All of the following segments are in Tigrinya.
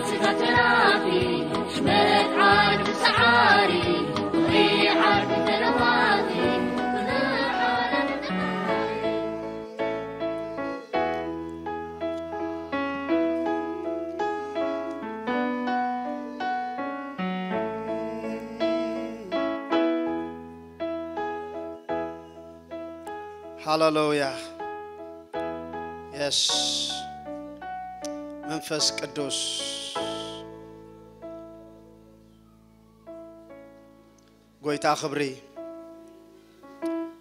ስጋ ተራፊ፣ ሽመት ዓርቢ ሰዓሪ፣ ፍቕሪ ዓርቢ ተለዋጢ፣ ብርሃን ሃሌሉያ። የስ መንፈስ ቅዱስ ጎይታ ክብሪ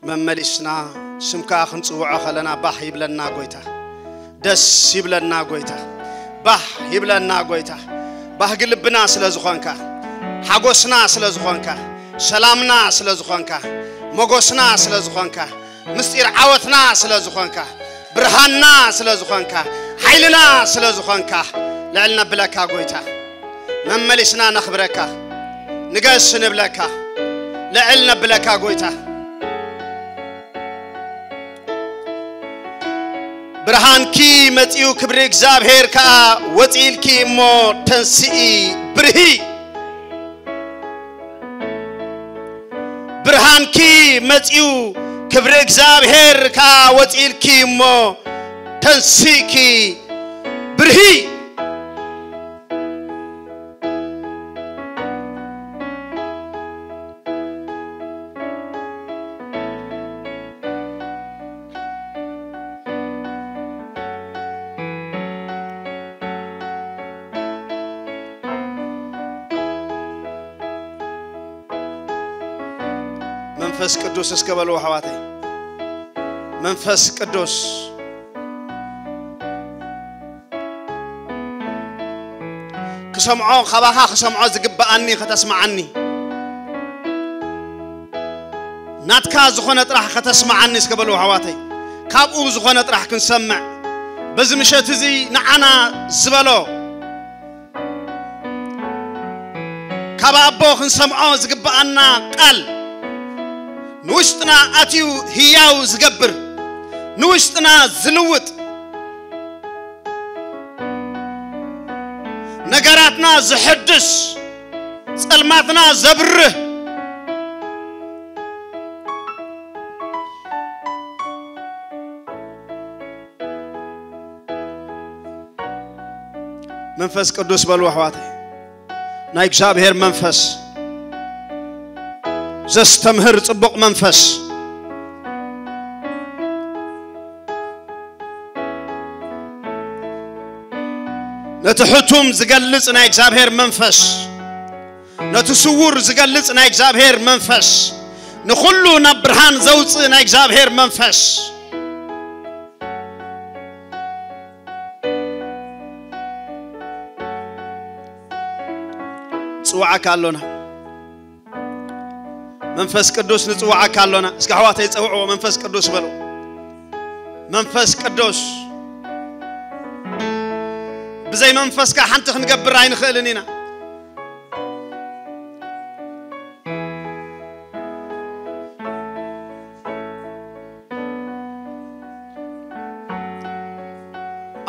መመሊስና ስምካ ክንጽውዖ ከለና ባህ ይብለና ጎይታ። ደስ ይብለና ጎይታ። ባህ ይብለና ጎይታ። ባህጊ ልብና ስለ ዝኾንካ፣ ሓጎስና ስለ ዝኾንካ፣ ሰላምና ስለ ዝኾንካ፣ ሞጎስና ስለ ዝኾንካ፣ ምስጢር ዓወትና ስለ ዝኾንካ፣ ብርሃንና ስለ ዝኾንካ፣ ሓይልና ስለ ዝኾንካ፣ ልዕል ነብለካ ጎይታ። መመሊስና ነኽብረካ፣ ንገስ ንብለካ፣ ልዕል ነብለካ ጎይታ። ብርሃንኪ መጺኡ ክብሪ እግዚኣብሔር ከኣ ወጺእልኪ እሞ ተንስኢ ብርሂ። ብርሃንኪ መጺኡ ክብሪ እግዚኣብሔር ከኣ ወጺእልኪ እሞ ተንስእኪ ብርሂ። መንፈስ ቅዱስ እስከ በሉ ኣሕዋተይ። መንፈስ ቅዱስ ክሰምዖ፣ ካባኻ ክሰምዖ ዝግብኣኒ ከተስምዓኒ፣ ናትካ ዝኾነ ጥራሕ ከተስምዓኒ እስከ በሉ ኣሕዋተይ። ካብኡ ዝኾነ ጥራሕ ክንሰምዕ በዚ ምሸት እዚ ንዓና ዝበሎ ካብ ኣቦ ክንሰምዖ ዝግብኣና ቃል ንውሽጥና ኣትዩ ህያው ዝገብር፣ ንውሽጥና ዝልውጥ፣ ነገራትና ዝሕድስ፣ ጸልማትና ዘብርህ፣ መንፈስ ቅዱስ በሉ ኣሕዋተይ። ናይ እግዚኣብሔር መንፈስ፣ ዘስተምህር ጽቡቕ መንፈስ፣ ነቲ ሕቱም ዝገልጽ ናይ እግዚኣብሔር መንፈስ፣ ነቲ ስዉር ዝገልጽ ናይ እግዚኣብሔር መንፈስ፣ ንኹሉ ናብ ብርሃን ዘውጽእ ናይ እግዚኣብሔር መንፈስ። ጽውዓካ ኣሎና። መንፈስ ቅዱስ ንጽውዓካ ኣሎና። እስኪ ኣሕዋተይ ጸውዕዎ፣ መንፈስ ቅዱስ በሉ። መንፈስ ቅዱስ፣ ብዘይ መንፈስካ ሓንቲ ክንገብር ኣይንኽእልን ኢና።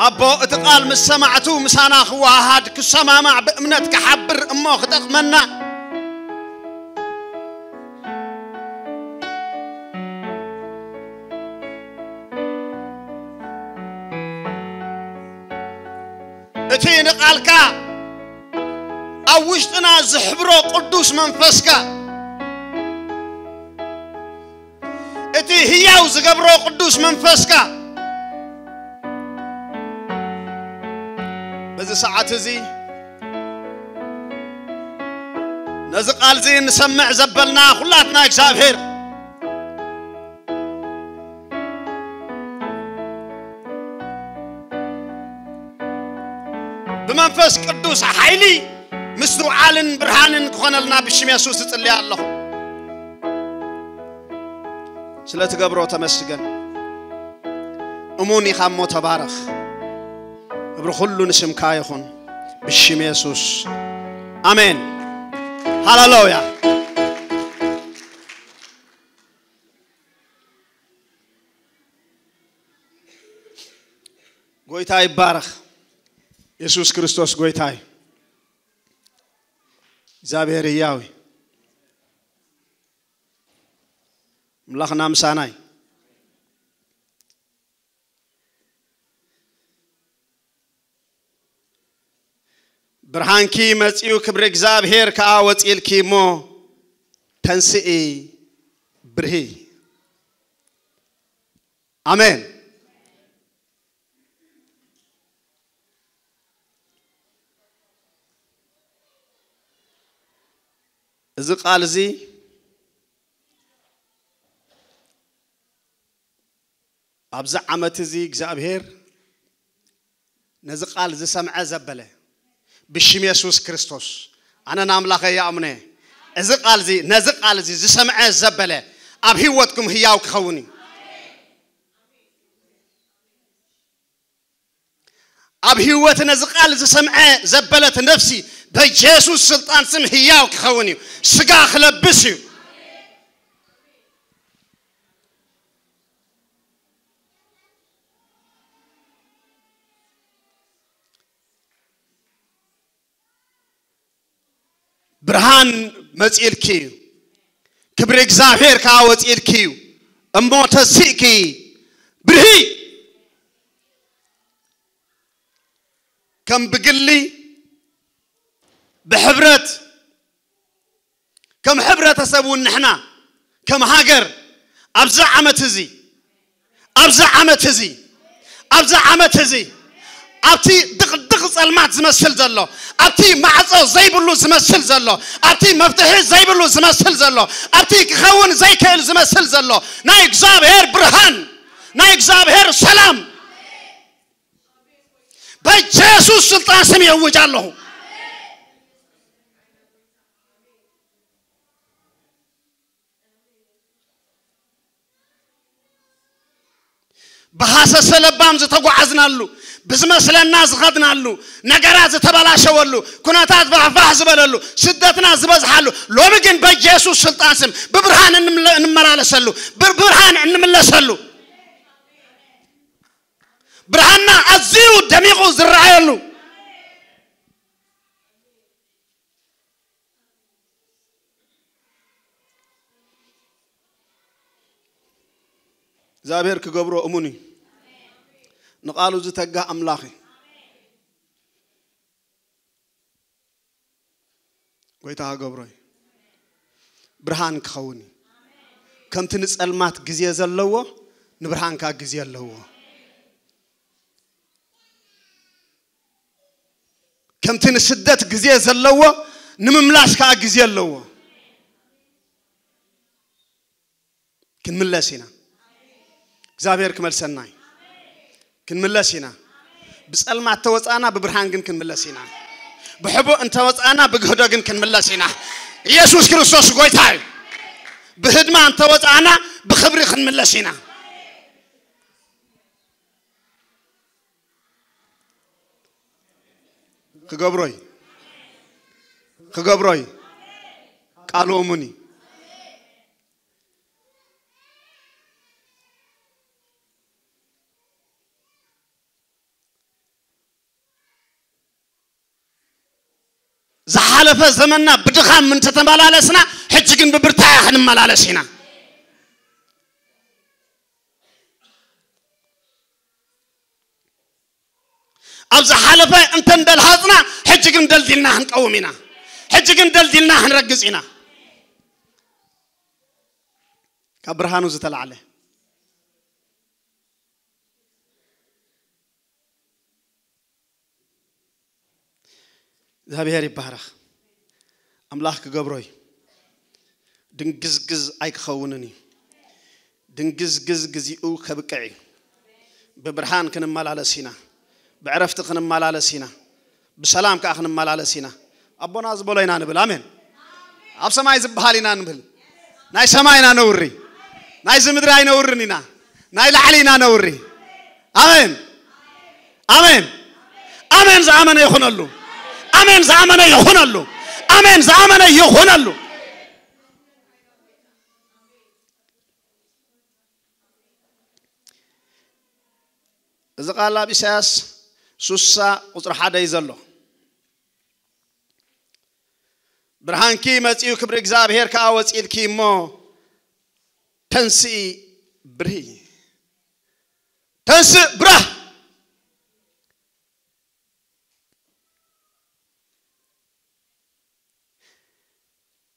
ኣቦ፣ እቲ ቃል ምስ ሰማዕቱ ምሳና ክወሃሃድ፣ ክሰማማዕ፣ ብእምነት ክሓብር እሞ ክጠቕመና። እቲ ንቓልካ ኣብ ውሽጥና ዝሕብሮ ቅዱስ መንፈስካ፣ እቲ ህያው ዝገብሮ ቅዱስ መንፈስካ፣ በዚ ሰዓት እዚ ነዚ ቃል እዚ ንሰምዕ ዘበልና ኩላትና እግዚኣብሔር ብመንፈስ ቅዱስ ሓይሊ ምስትውዓልን ብርሃንን ክኾነልና ብሽም የሱስ እጽልያ ኣለኹ። ስለ ትገብሮ ተመስገን። እሙን ኢኻ እሞ ተባረኽ። ክብሪ ኩሉ ንስምካ ይኹን ብሽም የሱስ ኣሜን። ሃሌሉያ። ጎይታ ይባረኽ። የሱስ ክርስቶስ ጎይታ እዩ። እግዚኣብሔር ህያው እዩ። ኣምላኽና ምሳና እዩ። ብርሃንኪ መጺኡ ክብሪ እግዚኣብሔር ከኣ ወጺእልኪ እሞ ተንስኢ ብርሂ። ኣሜን። እዚ ቃል እዚ ኣብዚ ዓመት እዚ እግዚኣብሔር ነዚ ቃል ዝሰምዐ ዘበለ ብሽም የሱስ ክርስቶስ ኣነ ንኣምላኸ ይኣምነ። እዚ ቃል እዚ ነዚ ቃል እዚ ዝሰምዐ ዘበለ ኣብ ህይወትኩም ህያው ክኸውን እዩ። ኣብ ህይወት ነዚ ቃል ዝሰምዐ ዘበለት ነፍሲ በኢየሱስ ስልጣን ስም ህያው ክኸውን እዩ። ስጋ ክለብስ እዩ። ብርሃን መጺእልኪ እዩ። ክብሪ እግዚኣብሔር ከኣ ወጺእልኪ እዩ። እሞ ተሲእኪ ብርሂ። ከም ብግሊ ብሕብረት ከም ሕብረተሰብ እውን ንሕና ከም ሃገር ኣብዚ ዓመት እዚ ኣብዚ ዓመት እዚ ኣብዚ ዓመት እዚ ኣብቲ ድቕድቕ ጸልማት ዝመስል ዘሎ ኣብቲ ማዕጾ ዘይብሉ ዝመስል ዘሎ ኣብቲ መፍትሒ ዘይብሉ ዝመስል ዘሎ ኣብቲ ክኸውን ዘይክእል ዝመስል ዘሎ ናይ እግዚኣብሔር ብርሃን ናይ እግዚኣብሔር ሰላም በኢየሱስ ስልጣን ስም የውጅ ኣለኹ። ብሃሰሰ ለባም ዝተጓዓዝናሉ ብዝመስለና ዝኸድናሉ ነገራት ዝተበላሸወሉ ኩነታት ፋሕፋሕ ዝበለሉ ስደትና ዝበዝሓሉ ሎሚ ግን በኢየሱስ ስልጣን ስም ብብርሃን እንመላለሰሉ ብብርሃን እንምለሰሉ ብርሃንና ኣዝዩ ደሚቑ ዝረኣየሉ እግዚኣብሔር ክገብሮ እሙን እዩ። ንቓሉ ዝተጋ ኣምላኽ እዩ። ጎይታ ክገብሮ እዩ። ብርሃን ክኸውን እዩ። ከምቲ ንጸልማት ግዜ ዘለዎ ንብርሃንካ ግዜ ኣለዎ። ከምቲ ንስደት ግዜ ዘለዎ ንምምላስ ከዓ ግዜ ኣለዎ። ክንምለስ ኢና። እግዚኣብሔር ክመልሰና እዩ። ክንምለስ ኢና። ብጸልማት ተወጻና ብብርሃን ግን ክንምለስ ኢና። ብሕቡእ እንተወጻና ብግህዶ ግን ክንምለስ ኢና። ኢየሱስ ክርስቶስ ጎይታ እዩ። ብህድማ እንተወጻና ብኽብሪ ክንምለስ ኢና። ክገብሮይ ክገብሮይ ቃሉ እሙን እዩ። ዝሓለፈ ዘመንና ብድኻም እንተተመላለስና ሕጂ ግን ብብርታያ ክንመላለስ ኢና። ኣብ ዝሓለፈ እንተንደልሃፅና ሕጂ ግን ደልዲልና ክንቀውም ኢና። ሕጂ ግን ደልዲልና ክንረግፅ ኢና። ካብ ብርሃኑ ዝተላዕለ እግዚኣብሔር ይባረኽ። ኣምላኽ ክገብሮ እዩ። ድንግዝግዝ ኣይክኸውንን እዩ። ድንግዝግዝ ግዚኡ ከብቅዕ እዩ። ብብርሃን ክንመላለስ ኢና። ብዕረፍቲ ክንመላለስ ኢና። ብሰላም ከዓ ክንመላለስ ኢና። ኣቦና ዝበሎ ኢና ንብል። ኣሜን። ኣብ ሰማይ ዝበሃል ኢና ንብል። ናይ ሰማይ ኢና ነውሪ። ናይዚ ምድሪ ኣይነውርን ኢና። ናይ ላዕሊ ኢና ነውሪ። ኣሜን። ኣሜን። ኣሜን ዝኣመነ ይኹነሉ። ኣሜን ዝኣመነ ይኹነሉ። ኣሜን ዝኣመነ ይኹነሉ። እዚ ቃል ኣብ ኢሳያስ ሱሳ ቁፅሪ ሓደ እዩ ዘሎ። ብርሃንኪ መጺኡ ክብሪ እግዚኣብሔር ከኣ ወጺልኪ እሞ ተንስኢ ብርሂ። ተንስእ ብራህ።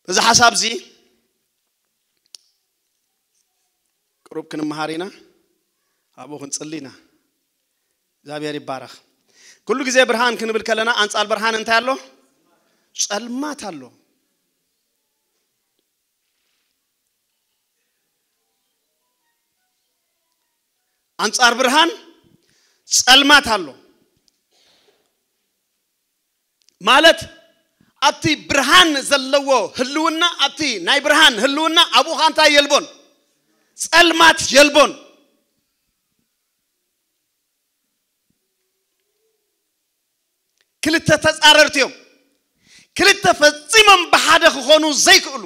በዚ ሓሳብ እዚ ቅሩብ ክንመሃር ኢና። ኣብኡ ክንጽሊ ኢና። እግዚኣብሔር ይባረኽ። ኩሉ ግዜ ብርሃን ክንብል ከለና ኣንጻር ብርሃን እንታይ ኣሎ? ጸልማት ኣሎ። ኣንጻር ብርሃን ጸልማት ኣሎ። ማለት ኣብቲ ብርሃን ዘለዎ ህልውና፣ ኣብቲ ናይ ብርሃን ህልውና ኣብኡ ኸኣ እንታይ የልቦን? ጸልማት የልቦን። ክልተ ተጻረርቲ እዮም። ክልተ ፈጺሞም ብሓደ ክኾኑ ዘይክእሉ።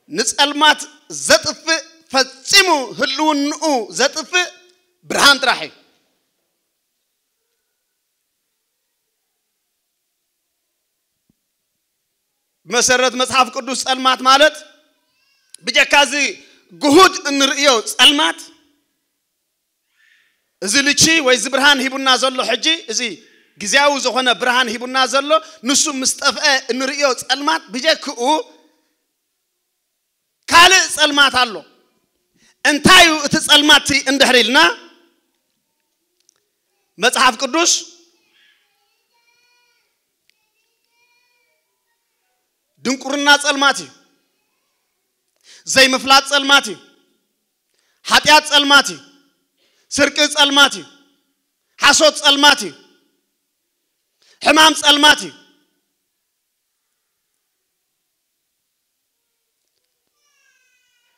ንጸልማት ዘጥፍእ፣ ፈጺሙ ህልውንኡ ዘጥፍእ ብርሃን ጥራሕ እዩ። ብመሰረት መጽሓፍ ቅዱስ ጸልማት ማለት ብጀካ እዚ ግሁድ እንርእዮ ጸልማት፣ እዚ ልቺ ወይ እዚ ብርሃን ሂቡና ዘሎ ሕጂ፣ እዚ ግዝያዊ ዝኾነ ብርሃን ሂቡና ዘሎ፣ ንሱ ምስ ጠፍአ እንርእዮ ጸልማት፣ ብጀክኡ ካልእ ጸልማት ኣሎ። እንታይ እዩ እቲ ጸልማት እንድሕር ኢልና፣ መጽሓፍ ቅዱስ ድንቁርና ጸልማት እዩ። ዘይምፍላጥ ጸልማት እዩ። ሓጢኣት ጸልማት እዩ። ስርቂ ጸልማት እዩ። ሓሶት ጸልማት እዩ። ሕማም ጸልማት እዩ።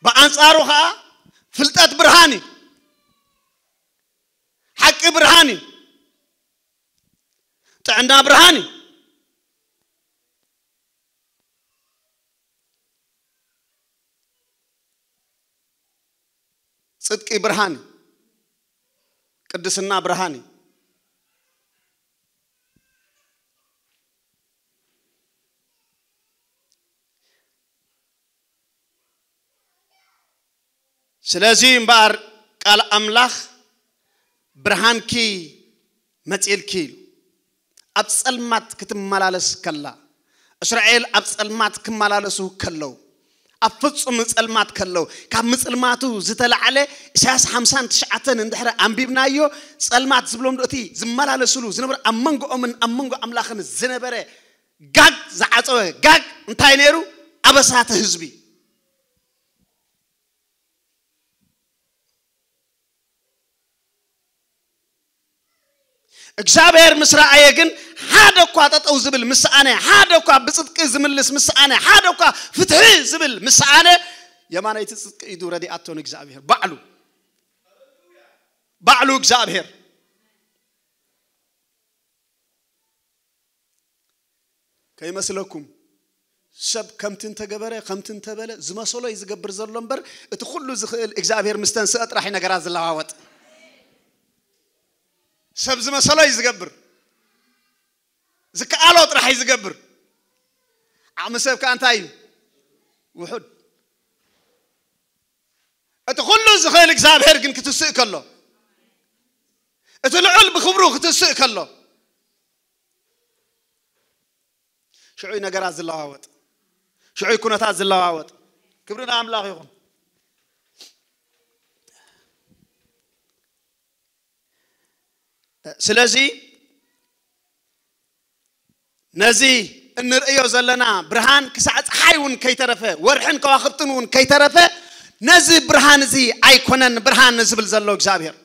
ብኣንጻሩ ኸኣ ፍልጠት ብርሃን እዩ። ሓቂ ብርሃን እዩ። ጥዕና ብርሃን እዩ። ጽድቂ ብርሃን እዩ። ቅድስና ብርሃን እዩ። ስለዚ እምበኣር ቃል ኣምላኽ ብርሃንኪ መጺእልኪ ኢሉ። ኣብ ጸልማት ክትመላለስ ከላ፣ እስራኤል ኣብ ጸልማት ክመላለሱ ከለዉ፣ ኣብ ፍጹም ጸልማት ከለዉ፣ ካብ ምጽልማቱ ዝተላዕለ ኢሳያስ ሓምሳን ትሽዓተን እንድሕር ኣንቢብናዮ፣ ጸልማት ዝብሎም ዶ እቲ ዝመላለስሉ ዝነበረ ኣብ መንጎኦምን ኣብ መንጎ ኣምላኽን ዝነበረ ጋግ ዝዓጸወ ጋግ እንታይ ነይሩ? ኣበሳተ ህዝቢ። እግዚኣብሔር ምስ ረኣየ ግን ሓደ እኳ ጠጠው ዝብል ምስ ኣነ፣ ሓደ እኳ ብጽድቂ ዝምልስ ምስ ኣነ፣ ሓደ እኳ ፍትሒ ዝብል ምስ ኣነ፣ የማነይቲ ጽድቂ ኢዱ ረዲኣቶ ንእግዚኣብሔር ባዕሉ፣ ባዕሉ እግዚኣብሔር። ከይመስለኩም፣ ሰብ ከምቲ እንተገበረ፣ ከምቲ እንተበለ ዝመሰሎ እዩ ዝገብር ዘሎ እምበር፣ እቲ ኩሉ ዝኽእል እግዚኣብሔር ምስ ተንስአ ጥራሕ እዩ ነገራት ዝለዋወጥ። ሰብ ዝመሰሎ እዩ ዝገብር። ዝከኣሎ ጥራሕ እዩ ዝገብር። ዓቕሚ ሰብ ከኣ እንታይ እዩ? ውሑድ። እቲ ኩሉ ዝኽእል እግዚኣብሔር ግን ክትስእ ከሎ፣ እቲ ልዑል ብኽብሩ ክትስእ ከሎ፣ ሽዑ እዩ ነገራት ዝለዋወጥ። ሽዑ እዩ ኩነታት ዝለዋወጥ። ክብሪ ንኣምላኽ ይኹን። ስለዚ ነዚ እንርእዮ ዘለና ብርሃን ክሳዕ ጸሓይ እውን ከይተረፈ፣ ወርሕን ከዋኽብትን እውን ከይተረፈ፣ ነዚ ብርሃን እዚ ኣይኮነን ብርሃን ዝብል ዘሎ እግዚኣብሔር።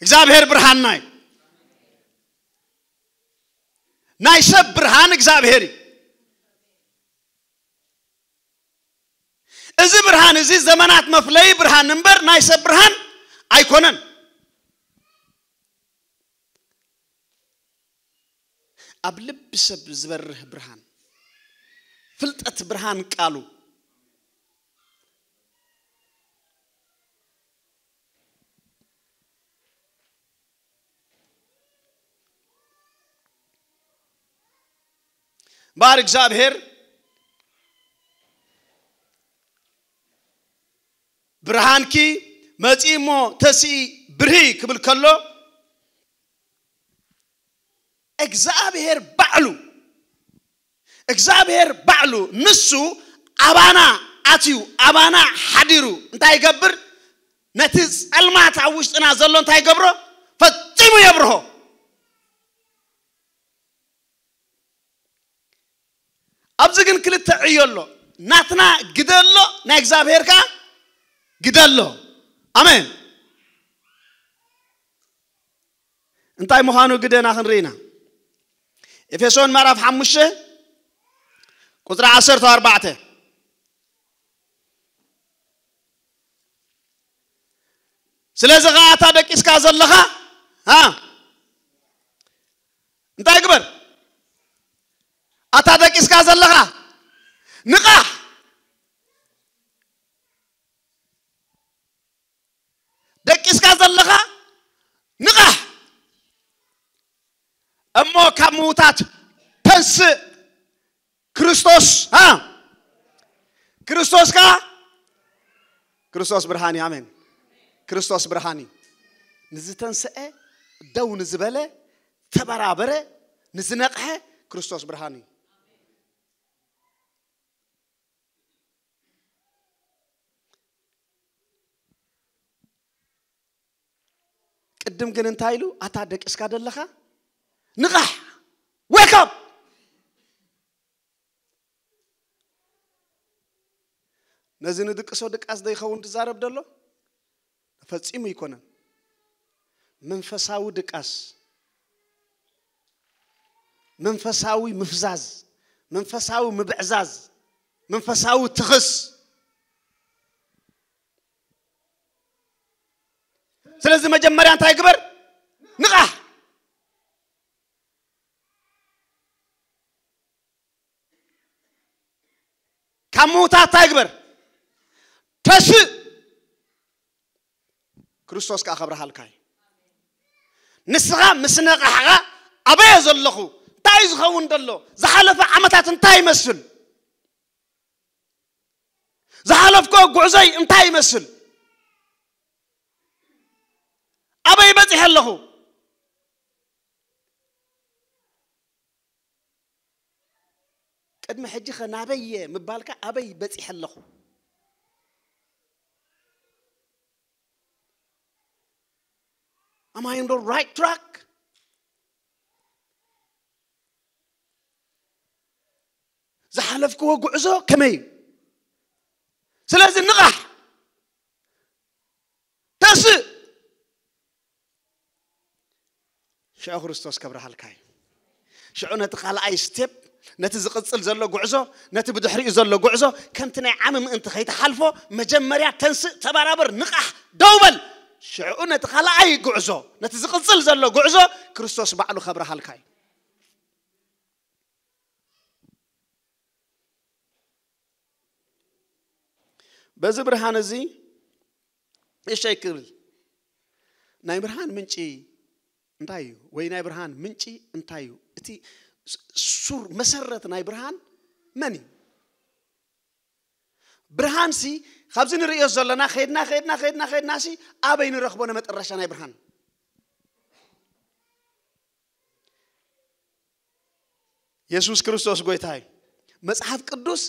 እግዚኣብሔር ብርሃንና እዩ። ናይ ሰብ ብርሃን እግዚኣብሔር እዩ። እዚ ብርሃን እዚ ዘመናት መፍለዪ ብርሃን እምበር ናይ ሰብ ብርሃን ኣይኮነን። ኣብ ልቢ ሰብ ዝበርህ ብርሃን፣ ፍልጠት ብርሃን ቃሉ። እምበኣር እግዚኣብሔር ብርሃንኪ መጺእ እሞ ተስኢ ብርሂ ክብል ከሎ፣ እግዚኣብሔር ባዕሉ እግዚኣብሔር ባዕሉ ንሱ ኣባና ኣትዩ፣ ኣባና ሓዲሩ እንታይ ይገብር? ነቲ ጸልማት ኣብ ውሽጥና ዘሎ እንታይ ይገብሮ? ፈጺሙ የብርሆ። ኣብዚ ግን ክልተ ዕዮ ኣሎ። ናትና ግደ ኣሎ፣ ናይ እግዚኣብሔር ከኣ ግደ ኣሎ። ኣሜን። እንታይ ምዃኑ ግደና ክንርኢ ኢና። ኤፌሶን ምዕራፍ ሓሙሽተ ቁጽሪ ዓሰርተ ኣርባዕተ። ስለዚ ኸዓ ኣታ ደቂስካ ዘለኻ፣ ሃ፣ እንታይ ግበር? ኣታ ደቂስካ ዘለኻ ንቓሕ። ደቂስካ ዘለኻ ንቓሕ። እሞ ካብ ምዉታት ተንስእ። ክርስቶስ፣ ሃ፣ ክርስቶስ ከኣ፣ ክርስቶስ ብርሃን እዩ። ኣሜን። ክርስቶስ ብርሃን እዩ። ንዝተንስአ፣ ደው ንዝበለ፣ ተበራበረ፣ ንዝነቕሐ ክርስቶስ ብርሃን እዩ። ቅድም ግን እንታይ ኢሉ? ኣታ ደቂስካ ደለኻ ንቓሕ፣ wake up። ነዚ ንድቅሶ ድቃስ ዘይኸውን ዝዛረብ ደሎ ፈጺሙ ኣይኮነን። መንፈሳዊ ድቃስ፣ መንፈሳዊ ምፍዛዝ፣ መንፈሳዊ ምብዕዛዝ፣ መንፈሳዊ ትኽስ። ስለዚ መጀመርያ እንታይ ግበር? ንቓሕ። ካብ ምውታት እንታይ ግበር? ተስእ። ክርስቶስ ከኣ ከብርሃልካ እዩ። ንስኻ ምስ ነቓሕኻ፣ ኣበየ ዘለኹ? እንታይ እዩ ዝኸውን ዘሎ? ዝሓለፈ ዓመታት እንታይ ይመስል? ዝሓለፍኮ ጉዕዞይ እንታይ ይመስል? ኣበይ በጺሐ ኣለኹ? ቅድሚ ሕጂ ኸ ናበየ ምባልካ፣ ኣበይ በጺሐ ኣለኹ? Am I on the right track? ዝሓለፍክዎ ጉዕዞ ከመይ እዩ? ስለዚ ንቓሕ፣ ተስእ። ሽዑ ክርስቶስ ከብርሃልካ እዩ። ሽዑ ነቲ ካልኣይ ስቴፕ፣ ነቲ ዝቕጽል ዘሎ ጉዕዞ፣ ነቲ ብድሕሪኡ ዘሎ ጉዕዞ፣ ከምቲ ናይ ዓሚ ምእንቲ ከይትሓልፎ፣ መጀመርያ ተንስእ፣ ተባራበር፣ ንቓሕ፣ ደው በል። ሽዑ ነቲ ካልኣይ ጉዕዞ፣ ነቲ ዝቕጽል ዘሎ ጉዕዞ፣ ክርስቶስ ባዕሉ ከብርሃልካ እዩ። በዚ ብርሃን እዚ እሸይ ክብል። ናይ ብርሃን ምንጪ እንታይ እዩ? ወይ ናይ ብርሃን ምንጪ እንታይ እዩ? እቲ ስ-፣ ሱር መሰረት ናይ ብርሃን መን እዩ? ብርሃንሲ ካብዚ ንርእዮ ዘለና ኸድና፣ ኸድና፣ ኸድና፣ ኸድናሲ ኣበይ ንረኽቦ ንመጠረሻ ናይ ብርሃን? የሱስ ክርስቶስ ጎይታ እዩ። መጽሓፍ ቅዱስ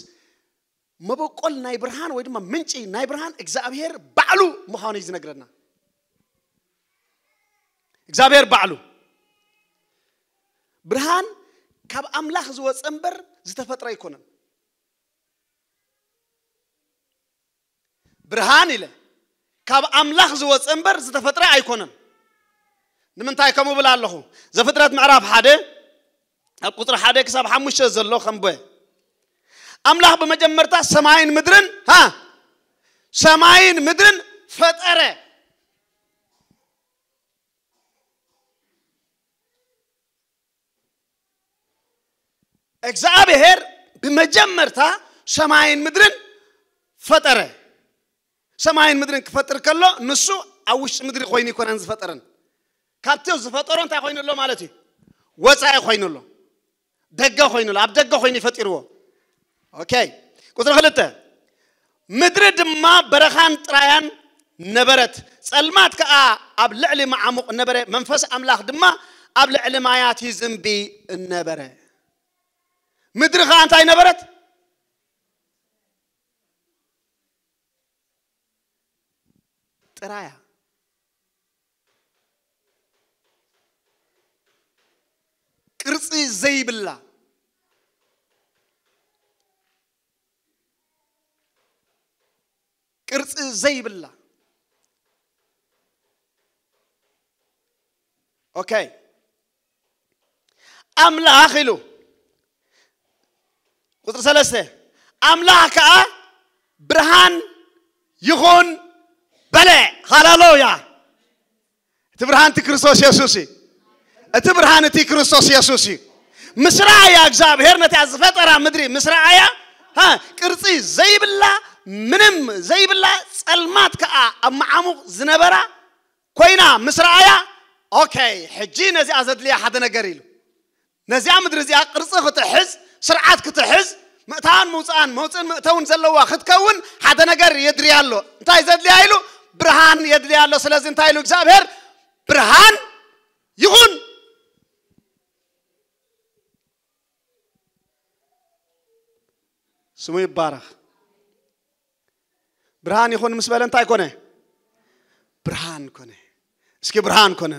መበቆል ናይ ብርሃን ወይ ድማ ምንጪ ናይ ብርሃን እግዚኣብሔር ባዕሉ ምዃኑ እዩ ዝነግረና። እግዚኣብሔር ባዕሉ። ብርሃን ካብ ኣምላኽ ዝወጸ እምበር ዝተፈጥረ ኣይኮነን። ብርሃን ኢለ ካብ ኣምላኽ ዝወጸ እምበር ዝተፈጥረ ኣይኮነን። ንምንታይ ከምኡ እብል ኣለኹ? ዘፍጥረት ምዕራፍ ሓደ፣ ኣብ ቁጽሪ ሓደ ክሳብ ሓሙሽተ ዘሎ ከንብበ። ኣምላኽ ብመጀመርታ ሰማይን ምድርን፣ ሃ፣ ሰማይን ምድርን ፈጠረ። እግዚኣብሔር ብመጀመርታ ሰማይን ምድርን ፈጠረ። ሰማይን ምድርን ክፈጥር ከሎ ንሱ ኣብ ውሽጢ ምድሪ ኮይኑ ይኮነን ዝፈጠረን። ካብቲ ዝፈጠሮ እንታይ ኮይኑ ኣሎ ማለት እዩ? ወፃኢ ኮይኑ ኣሎ። ደገ ኮይኑ ኣሎ። ኣብ ደገ ኮይኑ ይፈጢርዎ። ኦኬ። ቁፅሪ ክልተ፣ ምድሪ ድማ በረኻን ጥራያን ነበረት፣ ጸልማት ከኣ ኣብ ልዕሊ መዓሙቕ ነበረ፣ መንፈስ ኣምላኽ ድማ ኣብ ልዕሊ ማያት ይዝንቢ ነበረ። ምድሪ ከኣ እንታይ ነበረት? ጥራያ። ቅርጺ ዘይብላ፣ ቅርጺ ዘይብላ። ኦኬ። ኣምላኽ ኢሉ ቁፅሪ ሰለስተ፣ ኣምላኽ ከዓ ብርሃን ይኹን በለ። ሃሌሉያ። እቲ ብርሃን እቲ ክርስቶስ የሱስ እዩ። እቲ ብርሃን እቲ ክርስቶስ የሱስ እዩ። ምስ ረኣያ እግዚኣብሔር ነታ ዝፈጠራ ምድሪ ምስ ረኣያ፣ ሃ፣ ቅርፂ ዘይብላ፣ ምንም ዘይብላ፣ ፀልማት ከዓ ኣብ መዓሙቕ ዝነበራ ኮይና ምስ ረኣያ፣ ኦኬ፣ ሕጂ ነዚኣ ዘድልያ ሓደ ነገር ኢሉ። ነዚኣ ምድሪ እዚኣ ቅርፂ ክትሕዝ፣ ስርዓት ክትሕዝ፣ ምእታን ምውፃን፣ መውፅእን መእተውን ዘለዋ ክትከውን ሓደ ነገር የድልያ ኣሎ። እንታይ ዘድልያ ኢሉ? ብርሃን የድልያ ኣሎ። ስለዚ እንታይ ኢሉ እግዚኣብሔር? ብርሃን ይኹን። ስሙ ይባረኽ። ብርሃን ይኹን ምስ በለ እንታይ ኮነ? ብርሃን ኮነ። እስኪ ብርሃን ኮነ።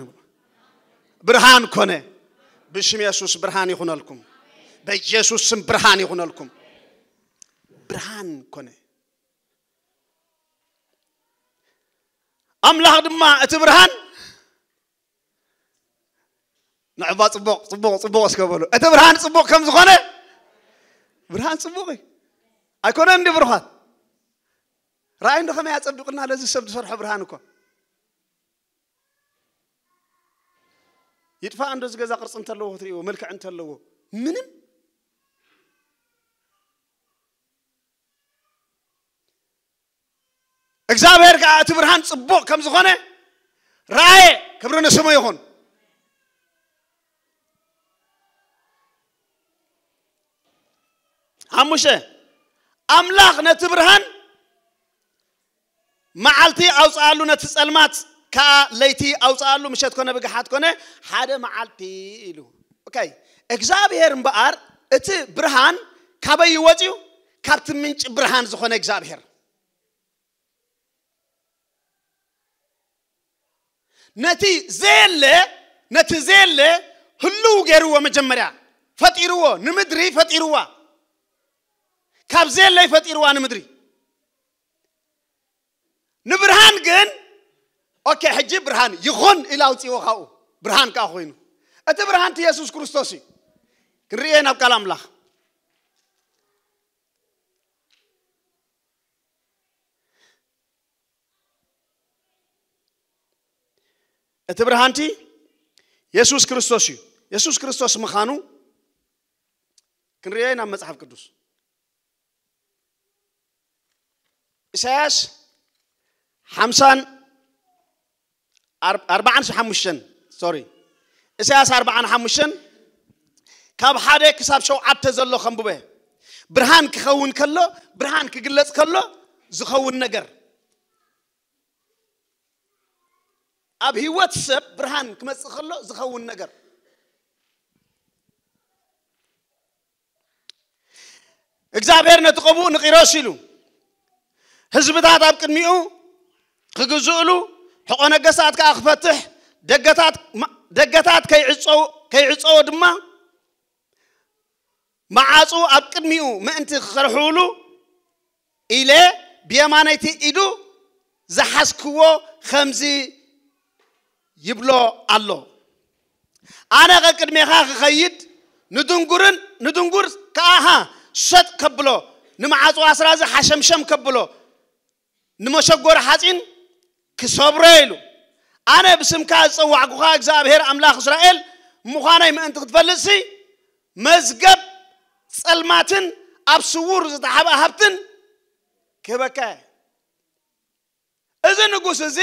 ብርሃን ኮነ። ብሽም የሱስ ብርሃን ይኹነልኩም። በኢየሱስ ስም ብርሃን ይኹነልኩም። ብርሃን ኮነ። ኣምላኽ ድማ እቲ ብርሃን ንዕባ ጽቡቕ፣ ጽቡቕ፣ ጽቡቕ እስከ በሉ። እቲ ብርሃን ጽቡቕ ከም ዝኾነ፣ ብርሃን ጽቡቕ እዩ። ኣይኮነን እንዲ ብሩኻት? ራእይ እንዶ ከመይ ኣጸቢቑና ለዚ ሰብ ዝሰርሖ ብርሃን እኮ። ይጥፋእ እንዶ እዚ ገዛ ቅርጺ እንተለዎ ክትርእይዎ፣ መልክዕ እንተለዎ፣ ምንም። እግዚኣብሔር ከዓ እቲ ብርሃን ጽቡቕ ከም ዝኾነ ረኣየ። ክብሪ ንስሙ ይኹን። ሓሙሽተ፣ ኣምላኽ ነቲ ብርሃን መዓልቲ ኣውፅኣሉ፣ ነቲ ጸልማት ከዓ ለይቲ ኣውፅኣሉ፣ ምሸት ኮነ ብግሓት ኮነ ሓደ መዓልቲ ኢሉ። ኦኬ፣ እግዚኣብሔር እምበኣር እቲ ብርሃን ካበይ ይወፅዩ? ካብቲ ምንጪ ብርሃን ዝኾነ እግዚኣብሔር። ነቲ ዘየለ፣ ነቲ ዘየለ ህልው ገይርዎ፣ መጀመርያ ፈጢርዎ፣ ንምድሪ ፈጢርዋ። ካብ ዘየለይ ፈጢርዋ ንምድሪ። ንብርሃን ግን፣ ኦኬ፣ ሕጂ ብርሃን ይኹን ኢሉ ኣውፅዎ ካብኡ። ብርሃን ከዓ ኮይኑ። እቲ ብርሃን እቲ የሱስ ክርስቶስ እዩ። ክንርእየ ናብ ቃል ኣምላኽ። እቲ ብርሃንቲ የሱስ ክርስቶስ እዩ። የሱስ ክርስቶስ ምዃኑ ክንርእዮ ኢና ኣብ መጽሓፍ ቅዱስ። ኢሳያስ ሓምሳን ኣር-፣ ኣርባዓን ሓሙሽተን፣ ሶሪ፣ ኢሳያስ ኣርባዓን ሓሙሽተን ካብ ሓደ ክሳብ ሸውዓተ ዘሎ ከንብበ። ብርሃን ክኸውን ከሎ፣ ብርሃን ክግለጽ ከሎ ዝኸውን ነገር፣ ኣብ ህይወት ሰብ ብርሃን ክመጽእ ከሎ ዝኸውን ነገር። እግዚኣብሔር ነቲ ቅቡእ ንቂሮስ ኢሉ፣ ህዝብታት ኣብ ቅድሚኡ ክግዝእሉ፣ ሕቆ ነገስታት ከኣ ክፈትሕ፣ ደገታት፣ ደገታት ከይዕጸው-፣ ከይዕጸዎ ድማ መዓጹ ኣብ ቅድሚኡ ምእንቲ ክኸርሕውሉ ኢለ ብየማነይቲ ኢዱ ዝሓዝክዎ ከምዚ ይብሎ ኣሎ። ኣነ ቀቅድሜኻ ክኸይድ፣ ንድንጉርን፣ ንድንጉር ከኣ ሃ ሰጥ ከብሎ፣ ንመዓጹ ኣስራዚ ሓሸምሸም ከብሎ፣ ንመሸጎሪ ሓጺን ክሰብሮ ኢሉ። ኣነ ብስምካ ዝጸዋዕኩኻ እግዚኣብሔር ኣምላኽ እስራኤል ምዃነይ ምእንቲ ክትፈልጥሲ፣ መዝገብ ጸልማትን ኣብ ስውር ዝተሓብአ ሃብትን ክህበካ እየ። እዚ ንጉስ እዚ፣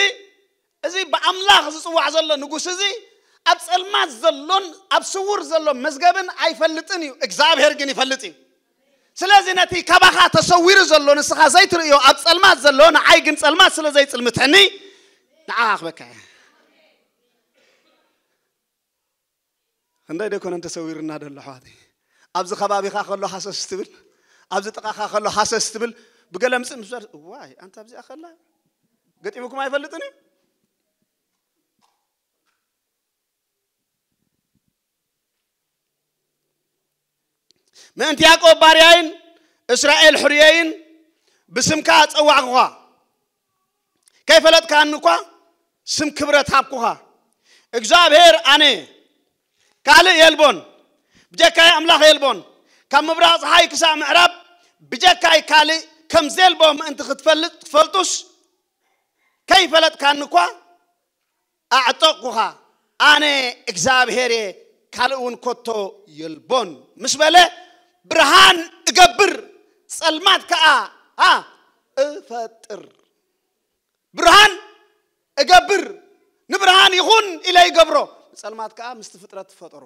እዚ ብኣምላኽ ዝጽዋዕ ዘሎ ንጉስ እዚ፣ ኣብ ጸልማት ዘሎን ኣብ ስውር ዘሎ መዝገብን ኣይፈልጥን እዩ፣ እግዚኣብሔር ግን ይፈልጥ እዩ። ስለዚ ነቲ ካባኻ ተሰዊሩ ዘሎ ንስኻ ዘይትርእዮ ኣብ ጸልማት ዘሎ ንዓይ ግን ጸልማት ስለ ዘይጽልምተኒ ንዓኻ ክበካ እየ። ክንደይ ደኮነ እንተሰዊርና ደሎ ኣሕዋተይ። ኣብዚ ከባቢኻ ከሎ ሃሰስ ትብል፣ ኣብዚ ጥቓኻ ከሎ ሃሰስ ትብል፣ ብገለ ምጽእ ምስ በል ዋይ ኣንታ ኣብዚኣ ከላ ገጢሙኩም ኣይፈልጥን እዩ። ምእንቲ ያዕቆብ ባርያይን እስራኤል ሕርየይን ብስምካ ጸዋዕኩኻ። ከይፈለጥካኒ እኳ ስም ክብረት ሃብኩኻ። እግዚኣብሔር ኣነ ካልእ የልቦን፣ ብጀካይ ኣምላኽ የልቦን። ካብ ምብራቕ ፀሓይ ክሳብ ምዕራብ ብጀካይ ካልእ ከም ዘልቦ ምእንቲ ክትፈልጥ ትፈልጡስ ከይፈለጥካኒ እኳ ኣዕጠቕኩኻ። ኣነ እግዚኣብሔር እየ፣ ካልእ እውን ኮቶ የልቦን ምስ በለ ብርሃን እገብር ጸልማት ከኣ ኣ እፈጥር። ብርሃን እገብር፣ ንብርሃን ይኹን ኢለ ይገብሮ፣ ንጸልማት ከኣ ምስቲ ፍጥረት ፈጠሮ።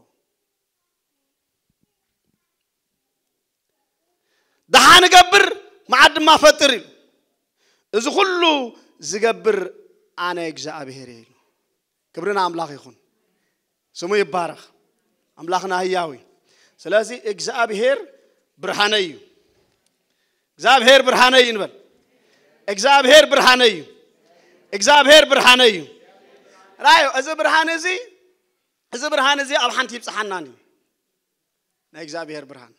ደሓን እገብር መዓት ድማ ፈጥር ኢሉ። እዚ ኩሉ ዝገብር ኣነ እግዚኣብሔር እየ ኢሉ። ክብሪ ንኣምላኽ ይኹን። ስሙ ይባረኽ። ኣምላኽና ህያው እዩ። ስለዚ እግዚኣብሔር ብርሃነይ እዩ። እግዚኣብሔር ብርሃነይ እዩ ንበል። እግዚኣብሔር ብርሃነይ እዩ። እግዚኣብሔር ብርሃነይ እዩ። ራዮ እዚ ብርሃን እዚ እዚ ብርሃን እዚ ኣብ ሓንቲ ይብጽሓናን እዩ። ናይ እግዚኣብሔር ብርሃን፣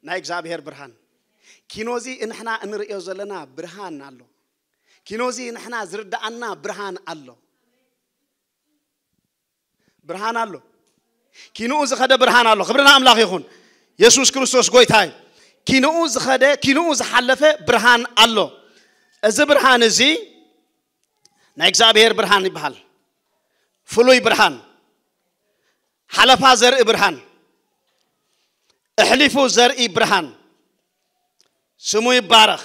ናይ እግዚኣብሔር ብርሃን። ኪኖዚ ንሕና እንርእዮ ዘለና ብርሃን ኣሎ። ኪኖዚ ንሕና ዝርዳኣና ብርሃን ኣሎ። ብርሃን ኣሎ። ኪንኡ ዝኸደ ብርሃን ኣሎ። ክብሪ ንኣምላኽ ይኹን። የሱስ ክርስቶስ ጎይታ እዩ። ኪንኡ ዝኸደ፣ ኪንኡ ዝሓለፈ ብርሃን ኣሎ። እዚ ብርሃን እዚ ናይ እግዚኣብሔር ብርሃን ይበሃል። ፍሉይ ብርሃን፣ ሓለፋ ዘርኢ ብርሃን፣ እሕሊፉ ዘርኢ ብርሃን ስሙ ይባረኽ።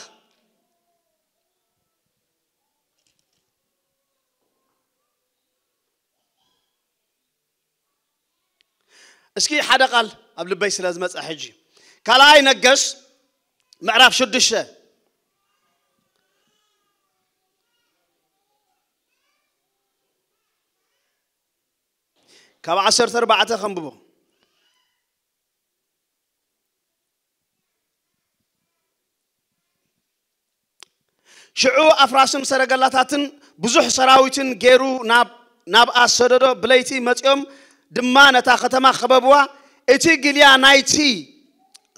እስኪ ሓደ ቃል ኣብ ልበይ ስለ ዝመጸ ሕጂ ካልኣይ ነገስ ምዕራፍ ሽዱሽተ ካብ ዓሰርተ ኣርባዕተ ከንብቦ። ሽዑ ኣፍራስን ሰረገላታትን ብዙሕ ሰራዊትን ገይሩ ናብ ናብኣ ሰደዶ። ብለይቲ መጺኦም ድማ ነታ ከተማ ከበብዋ። እቲ ግልያ ናይቲ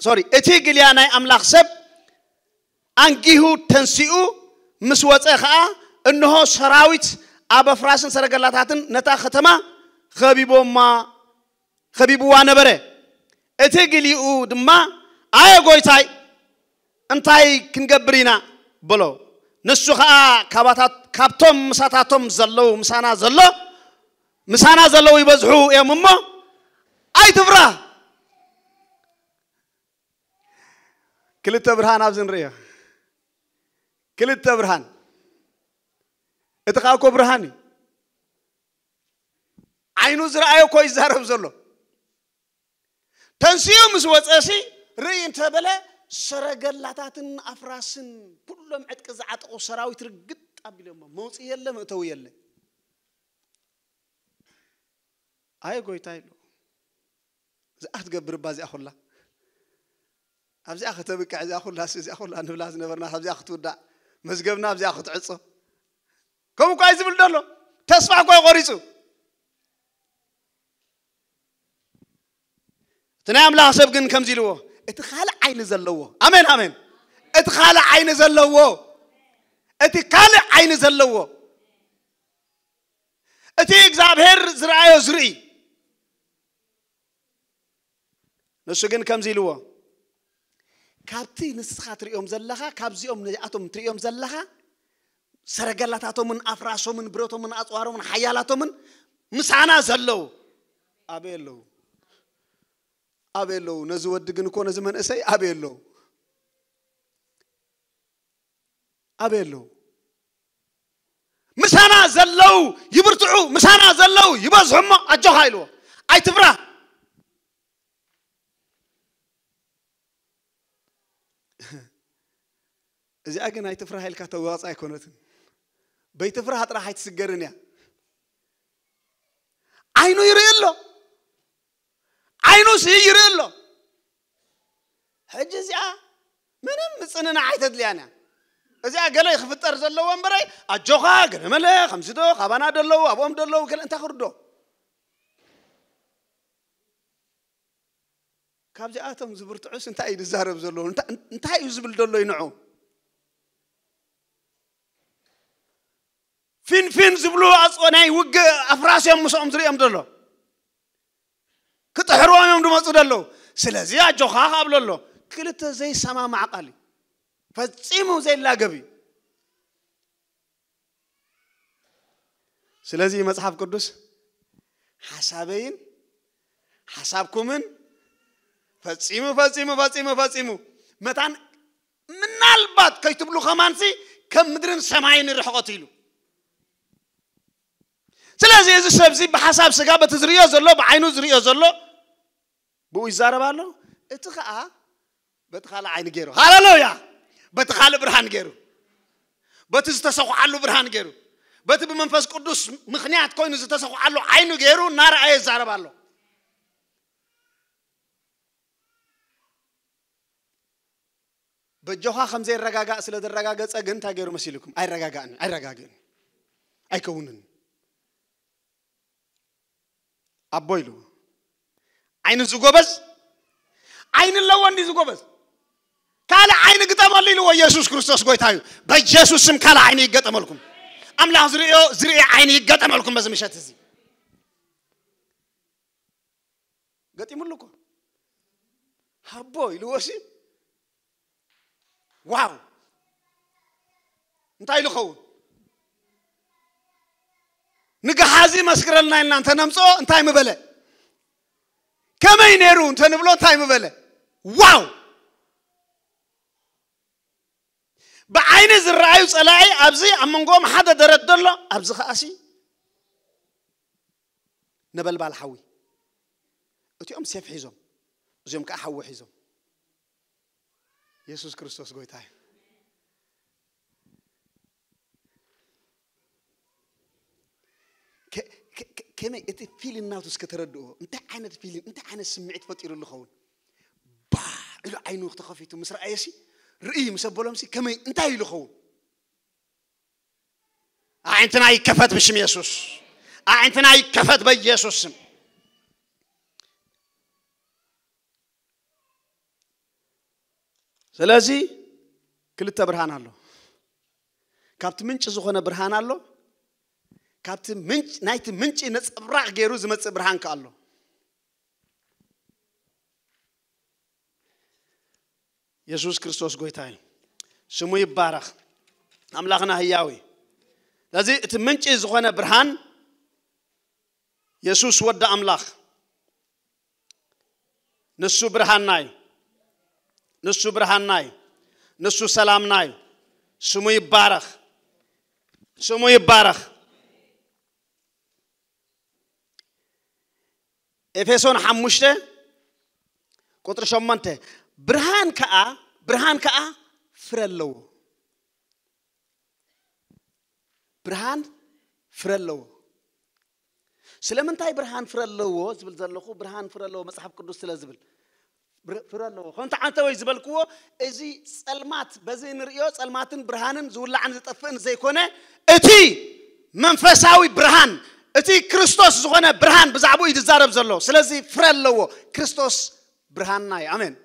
ሶሪ እቲ ግልያ ናይ ኣምላኽ ሰብ ኣንጊሁ ተንሲኡ ምስ ወጸ ኸኣ እንሆ ሰራዊት ኣብ ኣፍራስን ሰረገላታትን ነታ ከተማ ኸቢቦማ ኸቢብዋ ነበረ። እቲ ግልኡ ድማ ኣየ ጎይታይ እንታይ ክንገብር ኢና በሎ። ንሱ ኸኣ ካባታት ካብቶም ምሳታቶም ዘለዉ ምሳና ዘሎ ምሳና ዘለዉ ይበዝሑ እዮም እሞ ኣይትፍራ። ክልተ ብርሃን ኣብዚ ንርእዮ። ክልተ ብርሃን። እቲ ኸኣ እኮ ብርሃን እዩ። ዓይኑ ዝረኣዮ እኮ ይዛረብ ዘሎ። ተንሲኡ ምስ ወፀሲ ርእይ እንተበለ ሰረገላታትን ኣፍራስን ኩሎም ዕጥቂ ዝዓጠቑ ሰራዊት ርግጥ ኣቢሎሞ መውፅኢ የለ መእተዊ የለ። ኣየ ጎይታ ኢሉ እዚኣ ክትገብር እባ እዚኣ ኩላ ኣብዚኣ ከተብቅዕ እዚኣ ኩላ እዚኣ ኩላ ንብላ ዝነበርና ኣብዚኣ ክትውዳእ መዝገብና ኣብዚኣ ክትዕፆ ከምኡ እኳ እዩ ዝብል ዘሎ። ተስፋ እኳ እዩ ቆሪፁ። እቲ ናይ ኣምላኽ ሰብ ግን ከምዚ ኢልዎ፣ እቲ ካልእ ዓይኒ ዘለዎ ኣሜን ኣሜን፣ እቲ ካልእ ዓይኒ ዘለዎ እቲ ካልእ ዓይኒ ዘለዎ እቲ እግዚኣብሔር ዝረኣዮ ዝርኢ። ንሱ ግን ከምዚ ኢልዎ፣ ካብቲ ንስኻ ትርእዮም ዘለኻ ካብዚኦም ነዚኣቶም ትርእዮም ዘለኻ ሰረገላታቶምን ኣፍራሶምን ብረቶምን ኣፅዋሮምን ሓያላቶምን ምሳና ዘለዉ ኣበይ ኣለዉ? ኣበይ ኣለዉ? ነዚ ወዲ ግን እኮ፣ ነዚ መንእሰይ ኣበይ ኣለዉ? ኣበይ ኣለዉ? ምሳና ዘለዉ ይብርትዑ፣ ምሳና ዘለዉ ይበዝሑ እሞ ኣጆኻ ኢልዎ። ኣይትፍራህ። እዚኣ ግን ኣይትፍራህ ኢልካ ተዋጽእ ኣይኮነትን። በይትፍራህ ጥራሕ ኣይትስገርን እያ። ዓይኑ ይርኢ ኣሎ። ዓይኑ ሲ ይርኢ ኣሎ። ሕጂ እዚኣ ምንም ምጽንናዕ ኣይተድልያን እያ። እዚኣ ገለ ክፍጠር ዘለዎ እምበረይ፣ ኣጆኻ፣ ገለ መለ፣ ከምዚ ዶ፣ ካባና ዶ ኣለዉ፣ ኣብኦም ዶ ኣለዉ፣ ገለ እንታይ ክርዶ? ካብዚኣቶም ዝብርትዑስ እንታይ እዩ ዝዛረብ ዘሎ? እንታ-፣ እንታይ እዩ ዝብል ዘሎ እዩ ንዑ? ፊንፊን ዝብሉ ኣጽ-፣ ናይ ውግእ ኣፍራስ እዮም ምስኦም ዝርእዮም ዘሎ። ክጥሕርዎም እዮም ዝመጹ ዘለዉ። ስለዚ ኣጆኻ ክኣብሎ ኣሎ። ክልተ ዘይሰማማዕ ቃል እዩ። ፈጺሙ ዘይላገብ እዩ። ስለዚ መጽሓፍ ቅዱስ ሓሳበይን ሓሳብኩምን ፈጺሙ፣ ፈጺሙ፣ ፈጺሙ፣ ፈጺሙ መታን ምናልባት ከይትብሉ ከማንሲ ከም ምድርን ሰማይን ርሕቐት ኢሉ። ስለዚ እዚ ሰብዚ ብሓሳብ ስጋ በቲ ዝርእዮ ዘሎ፣ ብዓይኑ ዝርእዮ ዘሎ ብኡ ይዛረብ ኣሎ። እቲ ኸኣ በቲ ካልእ ዓይኒ ገይሩ፣ ሃሌሉያ፣ በቲ ካልእ ብርሃን ገይሩ፣ በቲ ዝተሰኹዓሉ ብርሃን ገይሩ፣ በቲ ብመንፈስ ቅዱስ ምኽንያት ኮይኑ ዝተሰኹዓሉ ዓይኑ ገይሩ እናረኣየ ይዛረብ ኣሎ። በጆኻ ከም ዘይረጋጋእ ስለ ዘረጋገጸ ግን እንታይ ገይሩ መሲልኩም? ኣይረጋጋእን፣ ኣይረጋግእን፣ ኣይከውንን። ኣቦ ኢሉ ዓይኒ ዝጎበዝ ዓይኒ ኣለዎ እንዲ ዝጎበዝ ካልእ ዓይኒ ግጠመሉ ኢልዎ። ኢየሱስ ክርስቶስ ጎይታ እዩ። በኢየሱስ ስም ካልእ ዓይኒ ይገጠመልኩም። ኣምላኽ ዝርእዮ ዝርኢ ዓይኒ ይገጠመልኩም በዚ ምሸት እዚ። ገጢሙሉ እኮ ሃቦ ኢልዎ ሲ ዋው እንታይ ኢሉ ኸውን? ንገሓዚ መስክረልና ኢልና እንተነምፅኦ እንታይ ምበለ? ከመይ ነይሩ እንተንብሎ እንታይ ምበለ? ዋው! ብዓይኒ ዝረኣዩ ጸላኢ ኣብዚ ኣብ መንጎኦም ሓደ ደረት ደሎ ኣብዚ ከኣሲ ነበልባል ሓዊ። እቲኦም ሴፍ ሒዞም እዚኦም ከዓ ሓዊ ሒዞም። የሱስ ክርስቶስ ጎይታ እዩ። ከ- ከ- ከ- ከመይ እቲ ፊልም ናቱ እስከ ተረድኦ እንታይ ዓይነት ፊልም እንታይ ዓይነት ስምዒት ፈጢሩ ዝኸውን? ባ ኢሉ ዓይኑ ተኸፊቱ ምስ ረኣየሲ ርእይ ምስ ኣበሎምሲ ከመይ እንታይ ኢሉ ኸውን? ኣዒንትና ይከፈት ብሽም የሱስ። ኣዒንትና ይከፈት በኢየሱስ ስም። ስለዚ ክልተ ብርሃን ኣሎ። ካብቲ ምንጭ ዝኾነ ብርሃን ኣሎ። ካብቲ ምንጭ ናይቲ ምንጭ ነጸብራቕ ገይሩ ዝመጽእ ብርሃን ከ ኣሎ። የሱስ ክርስቶስ ጎይታ እዩ። ስሙ ይባረኽ። ኣምላኽና ህያው እዩ። ስለዚ እቲ ምንጭ ዝኾነ ብርሃን የሱስ ወዲ ኣምላኽ ንሱ ብርሃንና እዩ። ንሱ ብርሃንና እዩ። ንሱ ሰላምና እዩ። ስሙ ይባረኽ። ስሙ ይባረኽ። ኤፌሶን ሓሙሽተ ቁጥሪ ሸሞንተ ብርሃን ከኣ ብርሃን ከኣ ፍረ ኣለዎ። ብርሃን ፍረ ኣለዎ። ስለምንታይ ብርሃን ፍረ ኣለዎ ዝብል ዘለኹ ብርሃን ፍረ ኣለዎ መጽሓፍ ቅዱስ ስለ ዝብል ፍረ ኣለዎ። ከምቲ ዓንተ ወይ ዝበልክዎ እዚ ጸልማት በዚ ንርእዮ ጸልማትን ብርሃንን ዝውላዕን ዝጠፍእን ዘይኮነ እቲ መንፈሳዊ ብርሃን እቲ ክርስቶስ ዝኾነ ብርሃን ብዛዕባኡ እዩ ዝዛረብ ዘሎ። ስለዚ ፍረ ኣለዎ። ክርስቶስ ብርሃንና እዩ። ኣሜን።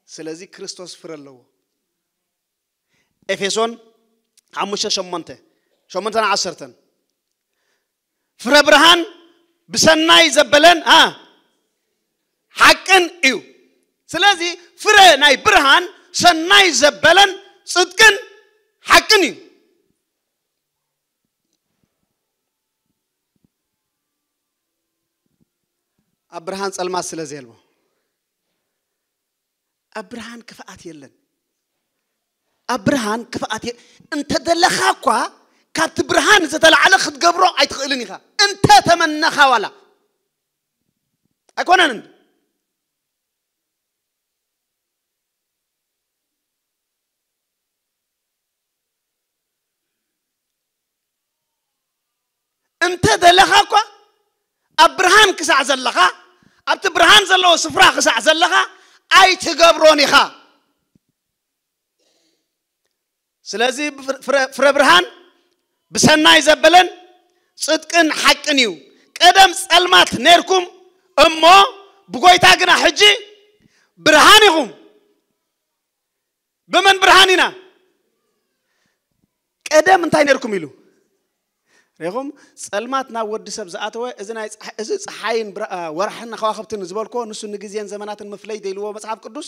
ስለዚ ክርስቶስ ፍረ ኣለዎ። ኤፌሶን ሓሙሽተ ሸሞንተ ሸሞንተን ዓሰርተን ፍረ ብርሃን ብሰናይ ዘበለን አ ሓቅን እዩ። ስለዚ ፍረ ናይ ብርሃን ሰናይ ዘበለን ጽድቅን ሓቅን እዩ። ኣብ ብርሃን ጸልማት ስለ ዘየልቦ ኣብ ብርሃን ክፍኣት የለን። ኣብ ብርሃን ክፍኣት የ- እንተ ደለኻ እኳ ካብቲ ብርሃን ዝተላዕለ ክትገብሮ ኣይትኽእልን ኢኻ። እንተ ተመነኻ ዋላ ኣይኮነን እንዲ እንተ ደለኻ እኳ ኣብ ብርሃን ክሳዕ ዘለኻ ኣብቲ ብርሃን ዘለዎ ስፍራ ክሳዕ ዘለኻ ኣይትገብሮን ኢኻ። ስለዚ ፍረ ብርሃን ብሰናይ ዘበለን ጽድቅን ሓቅን እዩ። ቀደም ጸልማት ነርኩም እሞ ብጎይታ ግና ሕጂ ብርሃን ኢኹም። ብመን ብርሃን ኢና? ቀደም እንታይ ነርኩም ኢሉ ሬኹም ጸልማት ናብ ወዲ ሰብ ዝኣተወ እዚ ናይ እዚ ፀሓይን ወርሕን ከዋክብትን ዝበልኮ ንሱ ንግዜን ዘመናትን መፍለይ ደልዎ መጽሓፍ ቅዱስ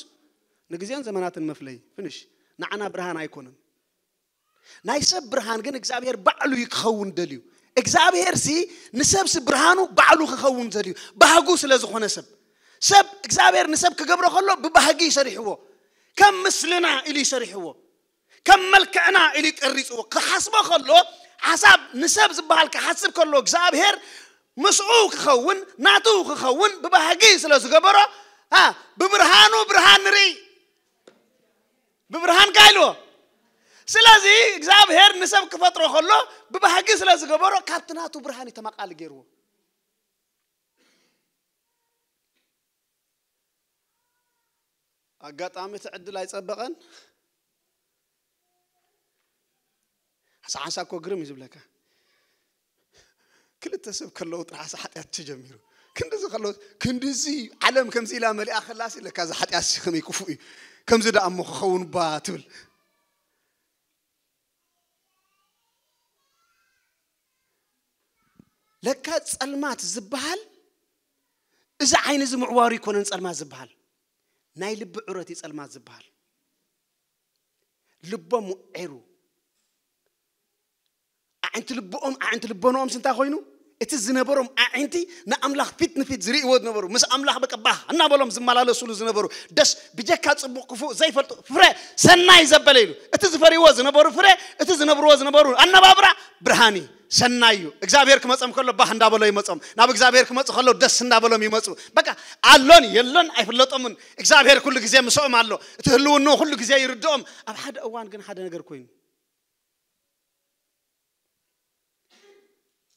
ንግዜን ዘመናትን መፍለይ ፍንሽ ንዓና ብርሃን ኣይኮነን። ናይ ሰብ ብርሃን ግን እግዚኣብሔር ባዕሉ እዩ ክኸውን ደልዩ። እግዚኣብሔር ሲ ንሰብ ሲ ብርሃኑ ባዕሉ ክኸውን ዘልዩ ባህጉ ስለ ዝኾነ ሰብ ሰብ እግዚኣብሔር ንሰብ ክገብሮ ከሎ ብባህጊ ይሰሪሕዎ። ከም ምስልና ኢሉ ይሰሪሕዎ። ከም መልክዕና ኢሉ ይቀሪጽዎ። ክሓስቦ ከሎ ሓሳብ ንሰብ ዝበሃል ክሓስብ ከሎ እግዚኣብሔር ምስኡ ክኸውን ናቱ ክኸውን ብባህጊ ስለ ዝገበሮ ብብርሃኑ ብርሃን ንርኢ። ብብርሃንካ ኢልዎ። ስለዚ እግዚኣብሔር ንሰብ ክፈጥሮ ከሎ ብባህጊ ስለ ዝገበሮ ካብቲ ናቱ ብርሃን እዩ ተመቃሊ ገይርዎ። ኣጋጣሚ እቲ ዕድል ኣይጸበቐን። ሓንሳ ሓንሳ እኮ ግርም እዩ ዝብለካ። ክልተ ሰብ ከለዉ ጥራሕ ሓጢኣት ተጀሚሩ ክንድዚ ከለዉ ክንድዚ ዓለም ከምዚ ኢላ መሊኣ ከላሲ ለካ እዚ ሓጢኣት ሲ ከመይ ክፉእ እዩ ከምዚ ደኣ እሞ ክኸውን ባ ትብል። ለካ ጸልማት ዝበሃል እዚ ዓይኒ እዚ ምዕዋሩ ይኮነን ጸልማት ዝበሃል ናይ ልቢ ዕረት እዩ ጸልማት ዝበሃል። ልቦም ዒሩ ኣዒንቲ ልቦኦም ኣዒንቲ ልቦኖኦም ስንታይ ኮይኑ እቲ ዝነበሮም ኣዒንቲ ንኣምላኽ ፊት ንፊት ዝርእይዎ ዝነበሩ ምስ ኣምላኽ በቃ ባህ እናበሎም ዝመላለሱሉ ዝነበሩ ደስ ብጀካ ጽቡቕ ክፉእ ዘይፈልጡ ፍረ ሰናይ ዘበለ ኢሉ እቲ ዝፈርይዎ ዝነበሩ ፍረ እቲ ዝነብርዎ ዝነበሩ ኣነባብራ ብርሃን እዩ። ሰናይ እዩ። እግዚኣብሔር ክመጾም ከሎ ባህ እንዳበሎ ይመጾም። ናብ እግዚኣብሔር ክመጹ ከሎ ደስ እንዳበሎም ይመጹ። በቃ ኣሎን የሎን ኣይፍለጦምን። እግዚኣብሔር ኩሉ ግዜ ምስኦም ኣሎ። እቲ ህልውንኡ ኩሉ ግዜ ይርድኦም። ኣብ ሓደ እዋን ግን ሓደ ነገር ኮይኑ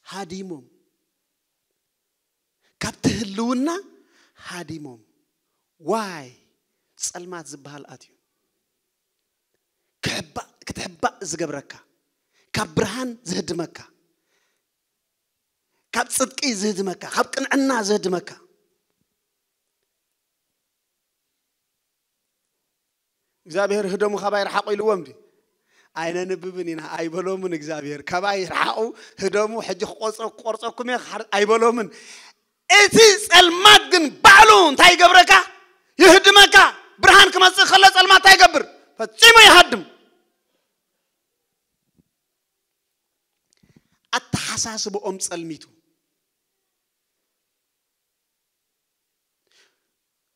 ሃዲሞም ካብቲ ህልውና ሃዲሞም ዋይ ጸልማት ዝበሃል ኣትዩ ክትሕባእ ዝገብረካ ካብ ብርሃን ዝህድመካ ካብ ጽድቂ ዝህድመካ ካብ ቅንዕና ዝህድመካ እግዚኣብሔር ህደሙ ካባይ ረሓቑ ኢልዎም ዲ ኣይነንብብን ኢና ኣይበሎምን እግዚኣብሔር ካባይ ረሓቑ ህደሙ ሕጂ ክቆርፀኩም እየ ኣይበሎምን። እቲ ጸልማት ግን ባዕሉ እንታይ ይገብረካ? ይህድመካ። ብርሃን ክመጽእ ከሎ ጸልማት እንታይ ይገብር? ፈጺሙ ይሃድም። ኣተሓሳስብኦም ጸልሚቱ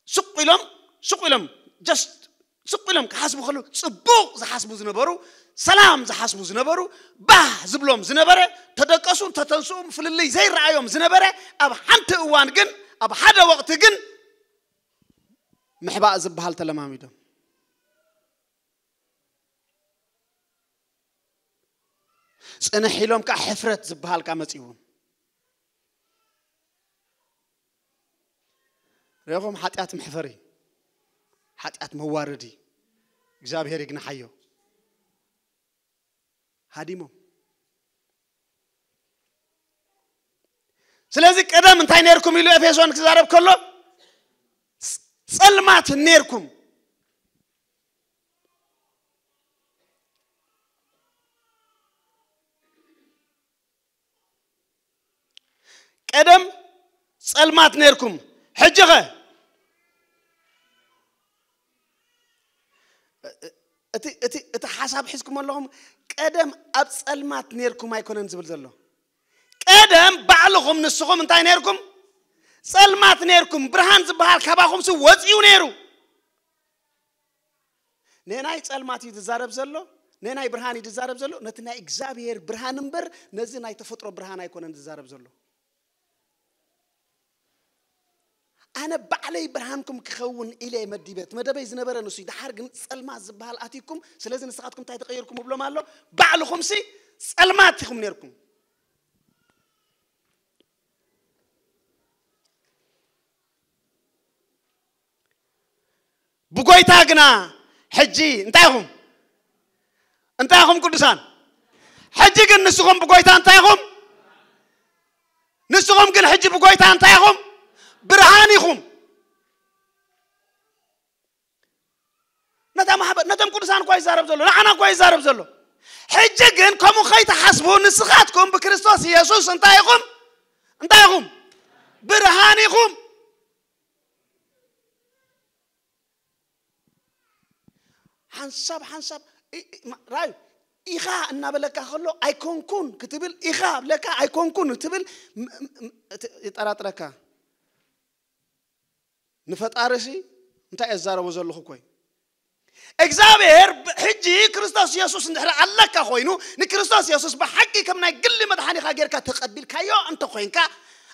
ስቕ ኢሎም ስቕ ኢሎም just ስቕ ኢሎም ክሓስቡ ከለዉ ጽቡቕ ዝሓስቡ ዝነበሩ ሰላም ዝሓስቡ ዝነበሩ ባህ ዝብሎም ዝነበረ ተደቀሱ ተተንስኡ ፍልልይ ዘይረኣዮም ዝነበረ ኣብ ሓንቲ እዋን ግን ኣብ ሓደ ወቕቲ ግን ምሕባእ ዝበሃል ተለማሚዶም ጽንሕ ኢሎም ከዓ ሕፍረት ዝበሃል ከዓ መፂዎም ርኢኹም ሓጢኣት መሕፈሪ ሓጢኣት መዋረዲ እግዚኣብሔር ይግንሓዮ ሃዲሞም ስለዚ ቀደም እንታይ ነርኩም ኢሉ ኤፌሶን ክዛረብ ከሎ ጸልማት ነርኩም ቀደም ጸልማት ነርኩም ሕጂ ኸ እቲ ሓሳብ ሒዝኩም ኣለኹም ቀደም ኣብ ጸልማት ነርኩም ኣይኮነን ዝብል ዘሎ ቀደም ባዕልኹም ንስኹም እንታይ ነርኩም ጸልማት ነርኩም ብርሃን ዝበሃል ካባኹም ስ ወፂኡ ነይሩ ነናይ ጸልማት እዩ ዝዛረብ ዘሎ፣ ነናይ ብርሃን እዩ ዝዛረብ ዘሎ። ነቲ ናይ እግዚኣብሔር ብርሃን እምበር ነዚ ናይ ተፈጥሮ ብርሃን ኣይኮነን ዝዛረብ ዘሎ። ኣነ ባዕለይ ብርሃንኩም ክኸውን ኢለ መዲበት መደበይ ዝነበረ ንሱ እዩ። ደሓር ግን ጸልማት ዝበሃል ኣቲኩም፣ ስለዚ ንስኻትኩም እንታይ ተቐይርኩም እብሎም ኣሎ? ባዕልኹምሲ ጸልማት ኢኹም ነርኩም። ብጎይታ ግና ሕጂ እንታይ ኢኹም? እንታይ ኢኹም ቅዱሳን? ሕጂ ግን ንስኹም ብጎይታ እንታይ ኢኹም? ንስኹም ግን ሕጂ ብጎይታ እንታይ ኢኹም? ብርሃን ኢኹም። ነታ ማሕበር፣ ነቶም ቅዱሳን እኳ ይዛረብ ዘሎ፣ ንዓና እኳ ይዛረብ ዘሎ። ሕጂ ግን ከምኡ ከይትሓስቡ፣ ንስኻትኩም ብክርስቶስ ኢየሱስ እንታይ ኢኹም? እንታይ ኢኹም? ብርሃን ኢኹም። ሓንሳብ ሓንሳብ ራዩ ኢኻ እናበለካ ከሎ ኣይኮንኩን ክትብል፣ ኢኻ ብለካ ኣይኮንኩን ክትብል፣ ይጠራጥረካ። ንፈጣሪሲ እንታይ እዛረቦ ዘለኹ እኮ እዩ። እግዚኣብሔር ሕጂ ክርስቶስ የሱስ እንድሕር ኣለካ ኮይኑ፣ ንክርስቶስ የሱስ ብሓቂ ከም ናይ ግሊ መድሓኒኻ ጌርካ ተቐቢልካዮ እንተኾይንካ፣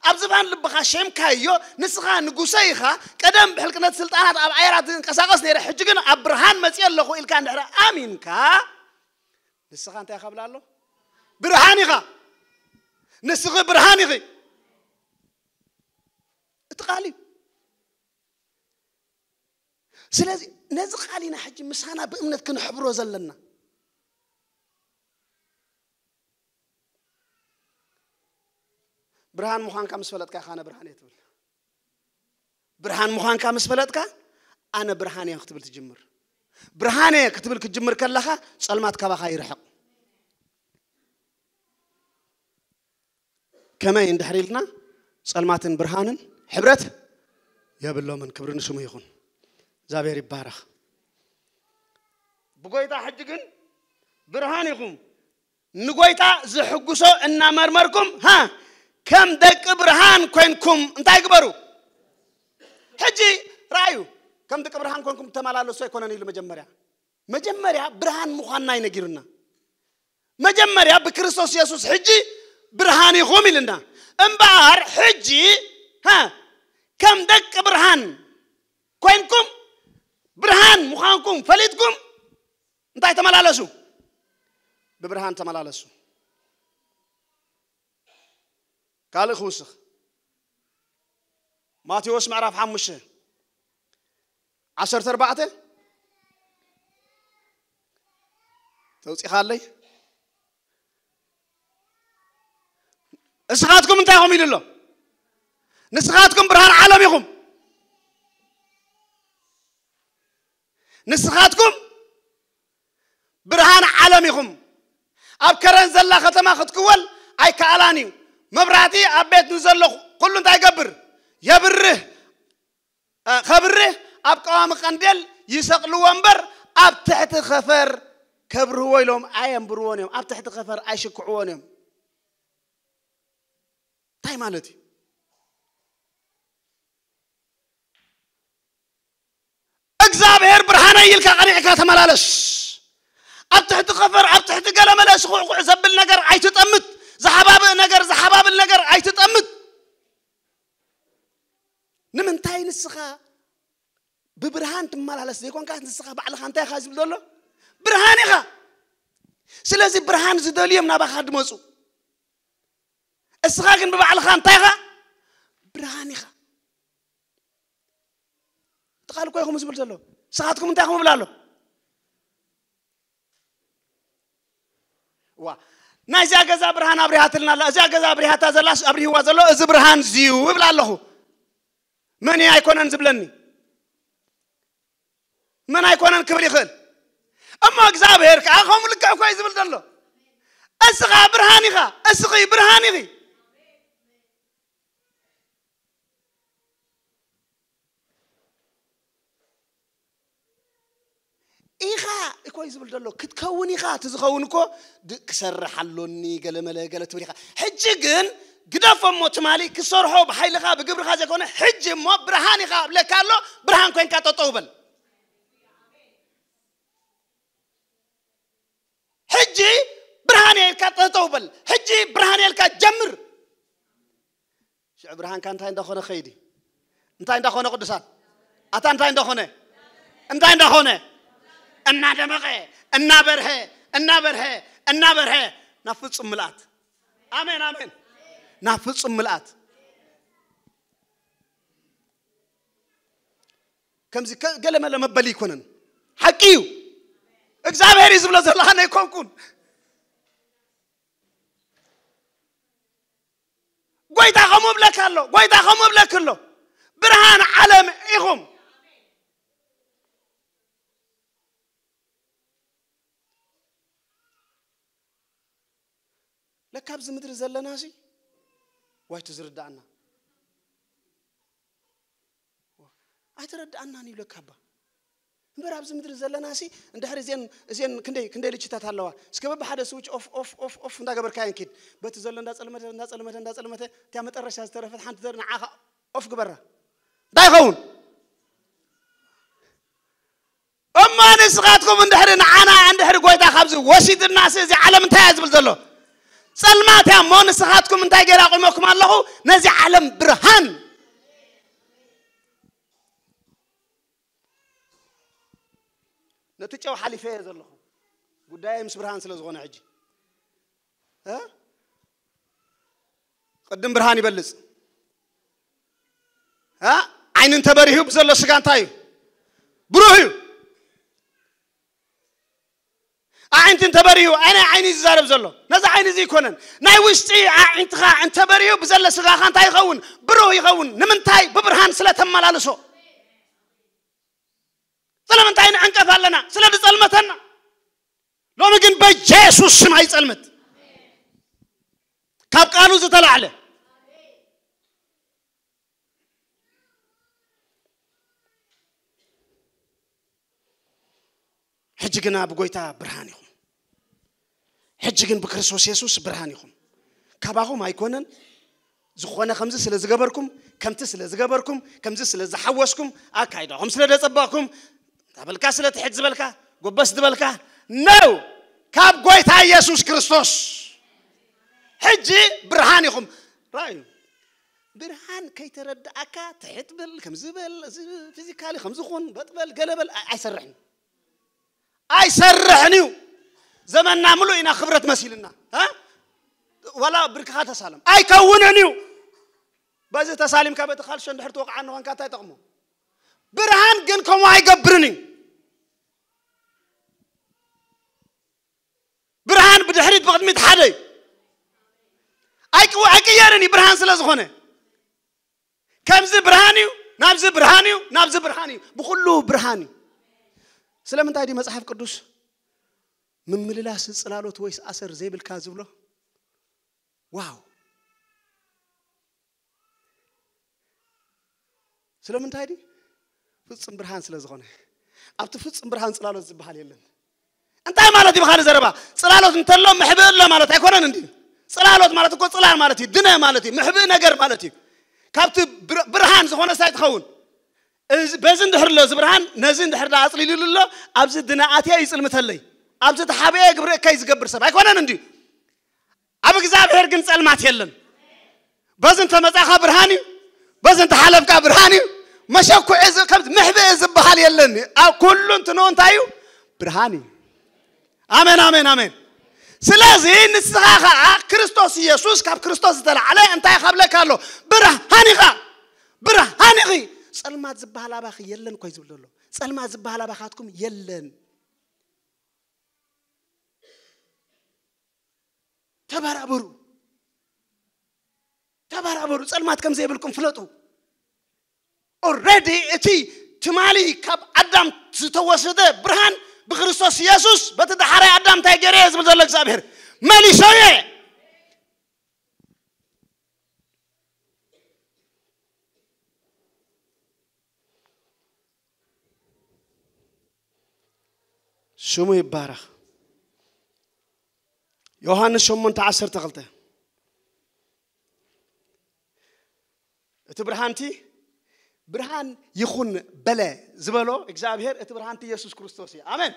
ኣብ ዝባን ልብኻ ሸምካዮ፣ ንስኻ ንጉሰ ኢኻ። ቀደም ብሕልቅነት ስልጣናት ኣብ ኣየራት ዝንቀሳቐስ ነይረ፣ ሕጂ ግን ኣብ ብርሃን መፅእ ኣለኹ ኢልካ እንድሕር ኣሚንካ፣ ንስኻ እንታይ ኢኻ ብላ ኣሎ? ብርሃን ኢኻ። ንስኺ ብርሃን ኢኺ። እቲ ቃል እዩ። ስለዚ ነዚ ቃል ኢና ሕጂ ምሳና ብእምነት ክንሕብሮ ዘለና። ብርሃን ምዃንካ ምስ ፈለጥካ ኢኻ ኣነ ብርሃን እየ ትብል። ብርሃን ምዃንካ ምስ ፈለጥካ ኣነ ብርሃን እየ ክትብል ትጅምር። ብርሃን እየ ክትብል ክትጅምር ከለኻ ጸልማት ካባኻ ይርሕቕ። ከመይ እንድሕር ኢልና ጸልማትን ብርሃንን ሕብረት የብሎምን። ክብሪ ንስሙ ይኹን። እግዚኣብሔር ይባረኽ። ብጎይታ ሕጂ ግን ብርሃን ኢኹም። ንጎይታ ዝሕጉሶ እናመርመርኩም፣ ሃ፣ ከም ደቂ ብርሃን ኮይንኩም እንታይ ግበሩ? ሕጂ ረኣዩ። ከም ደቂ ብርሃን ኮይንኩም ተመላለሱ ኣይኮነን ኢሉ መጀመርያ። መጀመርያ ብርሃን ምዃንና እዩ ነጊሩና። መጀመርያ ብክርስቶስ የሱስ ሕጂ ብርሃን ኢኹም ኢልና። እምበኣር ሕጂ፣ ሃ፣ ከም ደቂ ብርሃን ኮይንኩም፣ ብርሃን ምዃንኩም ፈሊጥኩም እንታይ ተመላለሱ? ብብርሃን ተመላለሱ። ካልእ ክውስኽ። ማቴዎስ ምዕራፍ ሓሙሽተ ዓሰርተ ኣርባዕተ ተውጺኻለይ። እስኻትኩም እንታይ ኢኹም ኢሉ ኣሎ? ንስኻትኩም ብርሃን ዓለም ኢኹም። ንስኻትኩም ብርሃን ዓለም ኢኹም። ኣብ ከረን ዘላ ከተማ ክትክወል ኣይከኣላን እዩ። መብራህቲ ኣብ ቤት ንዘሎ ኩሉ እንታይ ይገብር? የብርህ። እ፣ ከብርህ ኣብ ቀዋሚ ቀንዴል ይሰቕልዎ እምበር ኣብ ትሕቲ ከፈር ከብርህዎ ኢሎም ኣየንብርዎን እዮም። ኣብ ትሕቲ ከፈር ኣይሽክዕዎን እዮም። እንታይ ማለት እዩ? እግዚኣብሔር ብርሃነይ ኢልካ ቀኒዕካ ተመላለስ። ኣብ ትሕቲ ከፈር፣ ኣብ ትሕቲ ገለመለ ስኹዕኩዕ ዘብል ነገር ኣይትጠምት። ዝሓባብእ ነገር፣ ዝሓባብል ነገር ኣይትጠምት። ንምንታይ ንስኻ ብብርሃን ትመላለስ ዘይኮንካ፣ ንስኻ ባዕልኻ እንታይ ኢኻ ዝብል ዘሎ? ብርሃን ኢኻ። ስለዚ ብርሃን ዝደልዮም ናባኻ ድመፁ። እስኻ ግን ብባዕልኻ እንታይ ኢኻ? ብርሃን ኢኻ። እቲ ቃል እኮ ኢኹም ዝብል ዘሎ። ንስኻትኩም እንታይ ኢኹም ይብል ኣሎ? ዋ፣ ናይዚኣ ገዛ ብርሃን ኣብሪሃትልና ኣላ። እዚኣ ገዛ ኣብሪሃታ ዘላስ ኣብሪህዋ ዘሎ እዚ ብርሃን ዝዩ ይብል ኣለኹ። መን እዩ ኣይኮነን ዝብለኒ? መን ኣይኮነን ክብል ይኽእል? እሞ እግዚኣብሔር ከዓ ከምኡ ልክዕ እኮ እዩ ዝብል ዘሎ። እስኻ ብርሃን ኢኻ፣ እስኺ ብርሃን ኢኺ። ኢኻ እኮ እዩ ዝብል ዘሎ። ክትከውን ኢኻ። እቲ ዝኸውን እኮ ድ-፣ ክሰርሕ ኣሎኒ፣ ገለመለ ገለ ትብል ኢኻ። ሕጂ ግን ግደፎ እሞ ትማሊ ክሰርሖ ብሓይልኻ ብግብርኻ ዘይኮነ፣ ሕጂ እሞ ብርሃን ኢኻ እብለካ ኣሎ። ብርሃን ኮይንካ ጠጠው በል። ሕጂ ብርሃን ኢልካ ጠጠው በል። ሕጂ ብርሃን ኢልካ ጀምር። ሽዑ ብርሃንካ እንታይ እንዳኾነ ኸይዲ? እንታይ እንዳኾነ ቅዱሳን? ኣታ እንታይ እንዳኾነ? እንታይ እንዳኾነ? እናደመቐ፣ እናበርሀ፣ እናበርሀ፣ እናበርሀ ናብ ፍጹም ምልኣት። ኣሜን፣ ኣሜን። ናብ ፍጹም ምልኣት። ከምዚ ከ-፣ ገለመለ መበሊ ኣይኮነን። ሓቂ እዩ። እግዚኣብሔር እዩ ዝብሎ ዘሎ፣ ኣነ ኣይኮንኩን። ጎይታ ከምኡ እብለካ ኣሎ፣ ጎይታ ከምኡ እብለክ ኣሎ። ብርሃን ዓለም ኢኹም። ለካ ኣብዚ ምድሪ ዘለናሲ ዋይቱ ዝርዳእና ኣይተረዳእናን እዩ ለካ እባ። እምበር ኣብዚ ምድሪ ዘለናሲ እንድሕር እዚን እዚን ክንደይ ክንደይ ልችታት ኣለዋ። እስከ በብሓደ ስዊች ኦፍ ኦፍ ኦፍ ኦፍ እንዳገበርካየን ኪድ። በቲ ዘሎ እንዳጸልመተ እንዳጸልመተ እንዳጸልመተ እቲያ መጠረሻ ዝተረፈት ሓንቲ ዘር ንዓኻ ኦፍ ግበራ። እንታይ ይኸውን? እሞ ንስኻትኩም እንድሕሪ ንዓና እንድሕሪ ጎይታ ካብዚ ወሲድናሲ እዚ ዓለም እንታይ እያ ዝብል ዘሎ? ጸልማት እያ። እሞ ንስኻትኩም እንታይ ገይረ ኣቑመኩም ኣለኹ? ነዚ ዓለም ብርሃን። ነቲ ጨው ሓሊፈ እየ ዘለኹ። ጉዳይ ምስ ብርሃን ስለ ዝኾነ ሕጂ እ? ቅድም ብርሃን ይበልጽ እ? ዓይኒ እንተበሪሁ ብዘሎ ስጋ እንታይ እዩ? ብሩህ እዩ። ኣዒንቲ እንተበሪሁ ኣነ ዓይኒ እዩ ዝዛረብ ዘሎ። ነዚ ዓይኒ እዚ ይኮነን ናይ ውሽጢ ኣዒንትኻ እንተበሪሁ ብዘለ ስጋኻ እንታይ ይኸውን? ብሩህ ይኸውን። ንምንታይ? ብብርሃን ስለ ተመላልሶ። ስለምንታይ ንዕንቀፍ ኣለና? ስለ ዝጸልመተና። ሎሚ ግን በኢየሱስ ስም ኣይጸልመት። ካብ ቃሉ ዝተላዕለ ሕጂ ግና ብጎይታ ብርሃን ኢኹም። ሕጂ ግን ብክርስቶስ የሱስ ብርሃን ኢኹም። ካባኹም ኣይኮነን። ዝኾነ ከምዚ ስለ ዝገበርኩም፣ ከምቲ ስለ ዝገበርኩም፣ ከምዚ ስለ ዝሓወስኩም፣ ኣካይዳኹም ስለ ደጸበቕኩም፣ ኣበልካ ስለ ትሕት ዝበልካ፣ ጎበስ ዝበልካ፣ ነው። ካብ ጎይታ ኢየሱስ ክርስቶስ ሕጂ ብርሃን ኢኹም። ራእዩ ብርሃን ከይተረድኣካ ትሕት በል፣ ከምዚ በል፣ እዚ ፊዚካሊ ከምዚ ኹን፣ በጥ በል፣ ገለ በል፣ ኣይ-፣ ኣይሰርሕን። ኣይሰርሕን እዩ። ዘመንና ምሉእ ኢና ክብረት መሲልና። እ? ዋላ ብርክኻ ተሳለም። ኣይከውንን እዩ። በዚ ተሳሊምካ በቲ ካልሾ እንድሕር ትወቕዓ እንኾንካ እንታይ ጠቕሞ? ብርሃን ግን ከምኡ ኣይገብርን እዩ። ብርሃን ብድሕሪት ብቕድሚት ሓደ እዩ። ኣይቅ-፣ ኣይቅየርን እዩ ብርሃን ስለ ዝኾነ። ከምዚ ብርሃን እዩ፣ ናብዚ ብርሃን እዩ፣ ናብዚ ብርሃን እዩ። ብኹሉ ብርሃን እዩ። ስለምንታይ ድዩ መጽሓፍ ቅዱስ ምምልላስ ጽላሎት ወይስ ኣሰር ዘይብልካ ዝብሎ? ዋው! ስለምንታይ ድዩ? ፍጹም ብርሃን ስለ ዝኾነ። ኣብቲ ፍጹም ብርሃን ጽላሎት ዝበሃል የለን። እንታይ ማለት እዩ ብኻልእ ዘረባ? ጽላሎት እንተሎ ምሕብእ ኣሎ ማለት ኣይኮነን እንድዩ? ጽላሎት ማለት እኮ ጽላል ማለት እዩ፣ ድነ ማለት እዩ፣ ምሕብእ ነገር ማለት እዩ። ካብቲ ብር-፣ ብርሃን ዝኾነ ሳይ ትኸውን። እዚ፣ በዚ እንድሕር ኣሎ እዚ ብርሃን፣ ነዚ እንድሕር ደኣ ኣጽሊሉሉ ኣሎ፣ ኣብዚ ድነ ኣትየ ይጽልምተለይ። ኣብዚ ተሓብኤ ግብሪ እከይ ዝገብር ሰብ ኣይኮነን እንድዩ? ኣብ እግዚኣብሔር ግን ጸልማት የለን። በዚ እንተመጻኻ ብርሃን እዩ፣ በዚ እንተሓለፍካ ብርሃን እዩ። መሸኩዒ ዝ-፣ ከም ምሕብኢ ዝበሃል የለን። ኣብ ኩሉ እንትንኡ እንታይ እዩ? ብርሃን እዩ። ኣሜን፣ ኣሜን፣ ኣሜን። ስለዚ ንስኻ ኸዓ ክርስቶስ ኢየሱስ፣ ካብ ክርስቶስ ዝተላዕለ እንታይ ካብለካ ኣሎ? ብርሃን ኢኻ፣ ብርሃን ኢኺ። ጸልማት ዝበሃል ኣባኺ የለን እኮ እዩ ዝብል ዘሎ። ጸልማት ዝበሃል ኣባኻትኩም የለን። ተበራበሩ፣ ተበራበሩ። ጸልማት ከም ዘይብልኩም ፍለጡ። ኦልሬዲ እቲ ትማሊ ካብ ኣዳም ዝተወሰደ ብርሃን ብክርስቶስ ኢየሱስ በቲ ደሓራይ ኣዳም እንታይ ገይረ እየ ዝብል ዘሎ እግዚኣብሔር መሊሰ እየ። ስሙ ይባረኽ። ዮሃንስ ሸሞንተ ዓሰርተ ክልተ፣ እቲ ብርሃንቲ ብርሃን ይኹን በለ ዝበሎ እግዚኣብሔር፣ እቲ ብርሃንቲ ኢየሱስ ክርስቶስ እዩ። ኣሜን።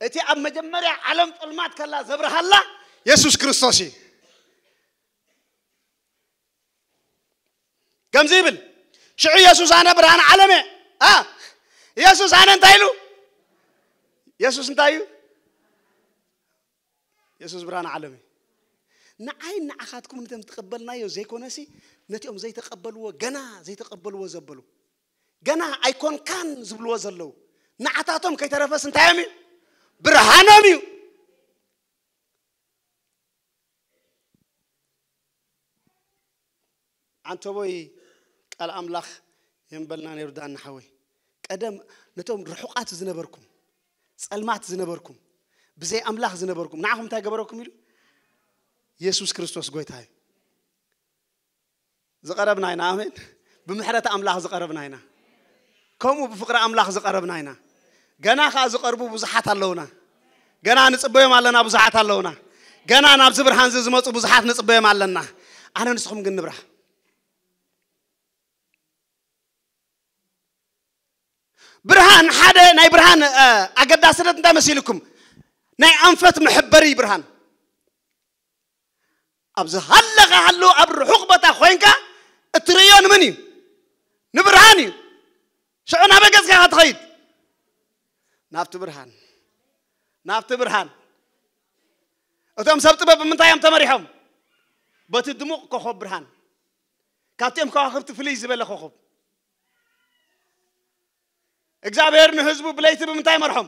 እቲ ኣብ መጀመርያ ዓለም ጸልማት ከላ ዘብርሃላ የሱስ ክርስቶስ እዩ። ከምዚ ይብል፣ ሽዑ የሱስ ኣነ ብርሃን ዓለም እየ። አ፣ የሱስ ኣነ እንታይ ኢሉ? የሱስ እንታይ እዩ? የሱስ ብርሃን ዓለም እዩ። ንዓይ ንዓኻትኩም ነቶም ዝተቐበልናዮ ዘይኮነሲ፣ ነቲኦም ዘይተቐበልዎ፣ ገና ዘይተቐበልዎ ዘበሉ፣ ገና ኣይኮንካን ዝብልዎ ዘለዉ፣ ንዓታቶም ከይተረፈስ እንታይ እዮም እዩ? ብርሃኖም እዩ። ዓንተቦይ፣ ቃል ኣምላኽ የንበልና ነይሩ። ዳና ሓወይ፣ ቀደም ነቶም ርሑቓት ዝነበርኩም፣ ጸልማት ዝነበርኩም፣ ብዘይ ኣምላኽ ዝነበርኩም፣ ንዓኹም እንታይ ገበረኩም ኢሉ? የሱስ ክርስቶስ ጎይታ እዩ። ዝቐረብና ኢና። ኣሜን። ብምሕረት ኣምላኽ ዝቐረብና ኢና። ከምኡ ብፍቕሪ ኣምላኽ ዝቐረብና ኢና። ገና ኸኣ ዝቐርቡ ብዙሓት ኣለውና። ገና ንጽበዮም ኣለና፣ ብዙሓት ኣለውና። ገና ናብዚ ብርሃን እዚ ዝመጹ ብዙሓት ንጽበዮም ኣለና። ኣነ ንስኹም ግን ንብራህ። ብርሃን፣ ሓደ ናይ ብርሃን፣ እ፣ ኣገዳስነት እንታይ መሲልኩም? ናይ ኣንፈት መሐበሪ ብርሃን። ኣብ ዝሃለኻ ሃሉ፣ ኣብ ርሑቕ ቦታ ኮይንካ እትርእዮ ንመን እዩ? ንብርሃን እዩ። ሽዑ ናበይ ገጽካ ኢኻ ትኸይድ? ናብቲ ብርሃን። ናብቲ ብርሃን። እቶም ሰብ ጥበብ ብምንታይ እዮም ተመሪሖም? በቲ ድሙቕ ኮኸብ ብርሃን። ካብቲኦም ከዋኽብቲ ፍልይ ዝበለ ኮኸብ። እግዚኣብሔር ንህዝቡ ብለይቲ ብምንታይ መርሖም?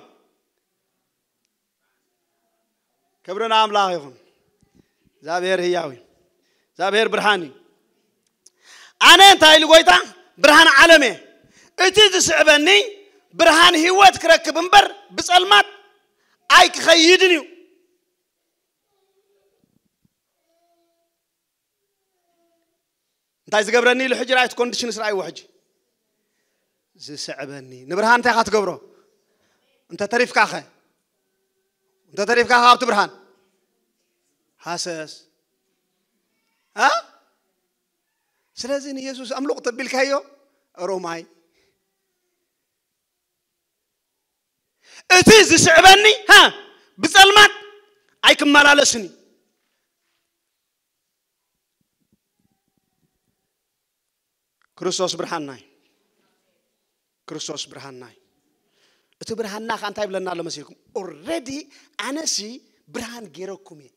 ክብሪ ንኣምላኽ ይኹን። እግዚኣብሔር ህያው እዩ። እግዚኣብሔር ብርሃን እዩ። ኣነ እንታይ ኢሉ ጎይታ? ብርሃን ዓለም እየ። እቲ ዝስዕበኒ ብርሃን ህይወት ክረክብ እምበር ብጸልማት ኣይክኸይድን እዩ። እንታይ ዝገብረኒ ኢሉ ሕጂ ራይት ኮንዲሽንስ ርኣይዎ ሕጂ። ዝስዕበኒ ንብርሃን እንታይ ኢኻ ትገብሮ? እንተ ተሪፍካ ኸ? እንተ ተሪፍካ ኸ ኣብቲ ብርሃን ሃሰስ። አ? ስለዚ ንየሱስ ኣምልቑ ተቢልካዮ ሮማይ። እቲ ዝስዕበኒ፣ ሃ፣ ብጸልማት ኣይክመላለስን እዩ። ክርስቶስ ብርሃንና እዩ። ክርስቶስ ብርሃንና እዩ። እቲ ብርሃንና ከ እንታይ ይብለና ኣሎ መሲልኩም? ኦልሬዲ ኣነሲ ብርሃን ገይረኩም እየ።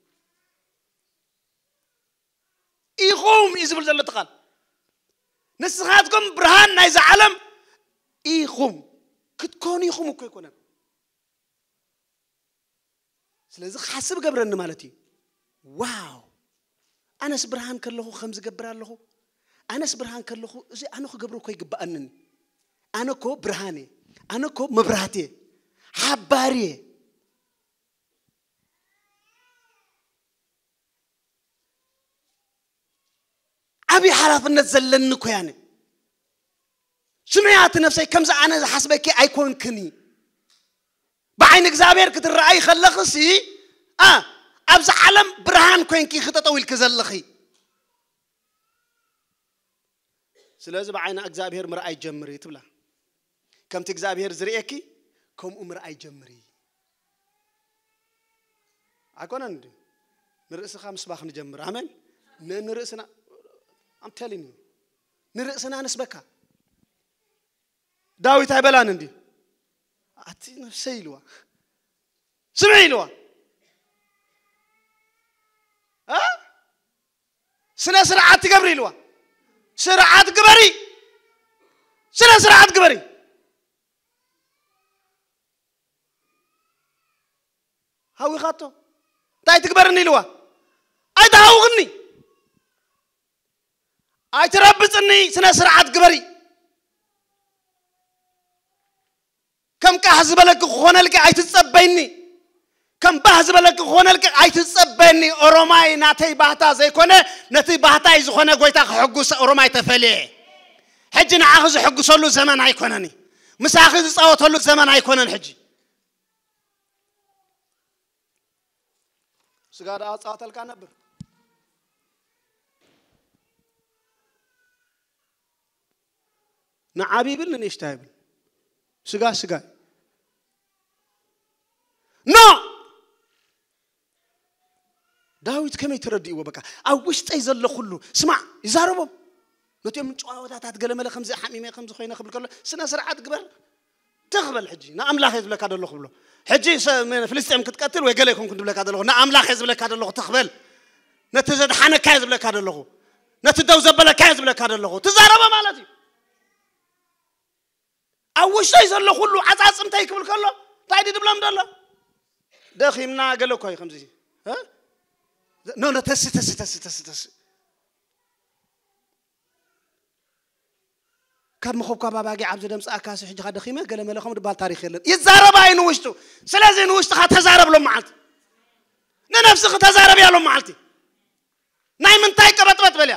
ኢኹም እዩ ዝብል ዘሎ እቲ ቃል። ንስኻትኩም ብርሃን ናይዚ ዓለም ኢኹም። ክትኮኑ ኢኹም እኮ ኣይኮነን። ስለዚ ክሓስብ ገብረኒ ማለት እዩ። ዋው፣ ኣነስ ብርሃን ከለኹ ከም ዝገብር ኣለኹ። ኣነስ ብርሃን ከለኹ እዚ ኣነ ክገብሮ እኮ ይግብኣንን። ኣነ እኮ ብርሃን እየ። ኣነ እኮ መብራህቲ እየ። ሓባሪ እየ። ዓብዪ ሓላፍነት ዘለኒ እኮ ያነ። ስምዒ ኣቲ ነፍሰይ፣ ከምዚ ኣነ ዝሓስበኪ ኣይኮንክኒ። ብዓይኒ እግዚኣብሔር ክትረኣይ ከለኽሲ፣ ኣ፣ ኣብዚ ዓለም ብርሃን ኮንኪ ክጠጠው ኢልኪ ዘለኺ። ስለዚ ብዓይኒ እግዚኣብሔር ምርኣይ ጀምሪ ትብላ። ከምቲ እግዚኣብሔር ዝርእየኪ ከምኡ ምርኣይ ጀምሪ። ኣይኮነን እንዲ ንርእስኻ ምስባኽ ንጀምር። ኣሜን። ን-፣ ንርእስና፣ I'm telling you፣ ንርእስና ንስበካ። ዳዊት ኣይበላን እንዲ ኣቲ ነፍሰይ ኢልዋ፣ ስምዒ ኢልዋ። እ? ስነ ስርዓት ትገብሪ ኢልዋ። ስርዓት ግበሪ፣ ስነ ስርዓት ግበሪ። ሃዊኻቶ እንታይ ትግበርኒ ኢልዋ። ኣይትሃውኽኒ፣ ኣይትረብጽኒ፣ ስነ ስርዓት ግበሪ። ከም ቃህ ዝበለኪ ክኾነልኪ ኣይትጸበይኒ። ከም ባህ ዝበለኪ ክኾነልኪ ኣይትጸበይኒ። ኦሮማይ ናተይ ባህታ ዘይኮነ፣ ነቲ ባህታይ ዝኾነ ጎይታ ክሕጉስ ኦሮማይ ተፈልየ። ሕጂ ንዓኺ ዝሕጉሰሉ ዘመን ኣይኮነን። ምሳኺ ዝጻወተሉ ዘመን ኣይኮነን ሕጂ። ስጋ ደኣ ጻወተልካ ነብር። ንዓቢ ይብል ንንእሽታ ይብል። ስጋ ስጋ እዩ። ኖ። ዳዊት ከመይ ተረዲእዎ? በቃ ኣብ ውሽጠይ ዘሎ ኩሉ ስማዕ፣ ይዛረቦም። ነቲኦም ጨዋወታታት ገለመለ ከምዚ ሓሚመ ከምዚ ኮይነ ክብል ከሎ፣ ስነ ስርዓት ግበር። ትኽበል ሕጂ ንኣምላኽ እየ ዝብለካ ዘለኹ ብሎ። ሕጂ ሰ- ፍልስጤም ክትቀትል ወይ ገለ ይኮንኩን ዝብለካ ዘለኹ፣ ንኣምላኽ እየ ዝብለካ ዘለኹ። ትኽበል። ነቲ ዘድሓነካ እየ ዝብለካ ዘለኹ። ነቲ ደው ዘበለካ እየ ዝብለካ ዘለኹ። ትዛረቦ ማለት እዩ። ኣብ ውሽጠይ ዘሎ ኩሉ ዓጻጽምተይ ክብል ከሎ እንታይ ድዩ ድብሎም ደሎ? ደኺምና ገለ እኮ እዩ ከምዚ። እ? ኖ ኖ፣ ተሲ ተሲ ተሲ ተሲ ተሲ ካብ መኸብኳብ ኣባጊዕ ኣብዚ ደምፅኣካሲ ሕጂ ኻ ደኺመ ገለ መለ ከምኡ ድባል ታሪክ የለን። ይዛረባ እዩ ንውሽጡ። ስለዚ ንውሽጥኻ ተዛረብ ሎም መዓልቲ፣ ንነብስኺ ተዛረብ እያ ሎም መዓልቲ። ናይ ምንታይ ቀበጥበጥ በልያ።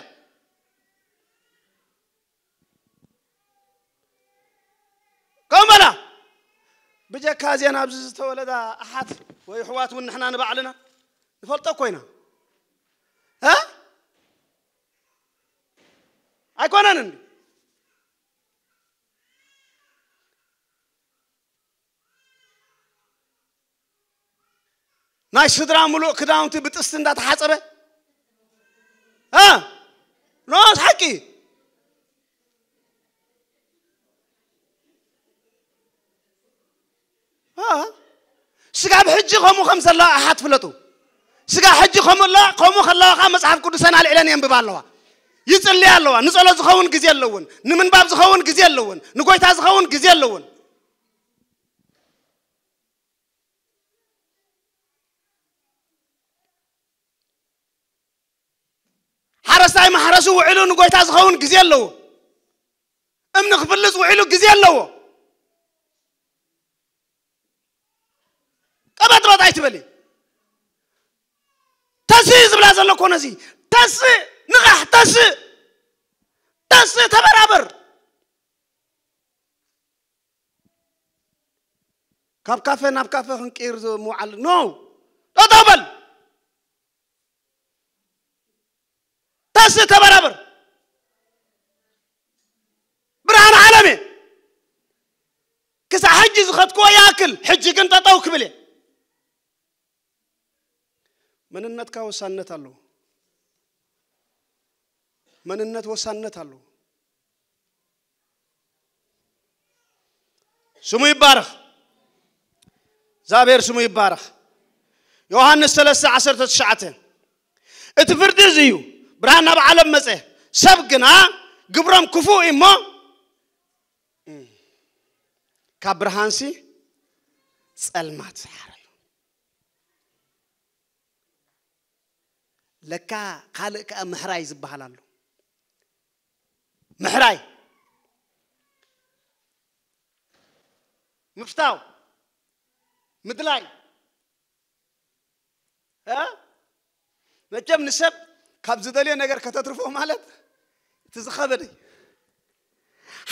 ከምኡ በላ። ብጀካ እዚአን ኣብዚ ዝተወለዳ ኣሓት ወይ ኣሕዋት እውን ንሕና ንባዕልና ንፈልጦ እኮ ኢና። እ? ኣይኮነን እንዲ? ናይ ስድራ ምሉእ ክዳውንቲ ብጥስቲ እንዳተሓጸበ እ ኖስ ሓቂ እ ስጋብ ሕጂ ከምኡ ከም ዘለዋ ኣሓት ፍለጡ። ስጋ ሕጂ ከምኡ ኣለዋ። ከምኡ ከለዋ ከዓ መጽሓፍ ቅዱሰን ኣልዒለን የንብባ ኣለዋ፣ ይጽልያ ኣለዋ። ንጸሎት ዝኸውን ግዜ ኣለውን፣ ንምንባብ ዝኸውን ግዜ ኣለውን፣ ንጎይታ ዝኸውን ግዜ ኣለውን። ሓረስታይ ማሕረሱ ውዒሉ ንጎይታ ዝኸውን ግዜ ኣለዎ። እምኒ ክፍልጽ ውዒሉ ግዜ ኣለዎ። ቀበጥበጥ ኣይትበሊ። ተስእ ዝብላ ዘሎ እኮ ነዚ። ተስእ፣ ንቓሕ፣ ተስእ። ተስእ፣ ተበራበር። ካብ ካፈ ናብ ካፈ ክንቅይር ምውዓል ኖ። ጠጠው በል። ተስእ፣ ተበራበር። ብርሃን ዓለም እየ። ክሳዕ ሕጂ ዝኸድክዎ ይኣክል፣ ሕጂ ግን ጠጠው ክብል እየ። መንነትካ ወሳንነት ኣለዎ። መንነት ወሳንነት ኣለዎ። ስሙ ይባረኽ። እግዚኣብሔር ስሙ ይባረኽ። ዮሃንስ ሰለስተ ዓሰርተ ትሽዓተ፣ እቲ ፍርዲ እዚ እዩ፣ ብርሃን ናብ ዓለም መጸ፣ ሰብ ግና ግብሮም ክፉእ እዩ እሞ ካብ ብርሃንሲ ጸልማት ዝሓረዩ። ለካ ካልእ ከኣ ምሕራይ ዝበሃል ኣሎ። ምሕራይ፣ ምፍታው፣ ምድላይ። እ? መቸም ንሰብ ካብ ዝደልዮ ነገር ከተትርፎ ማለት እቲ ዝኸበደ እዩ።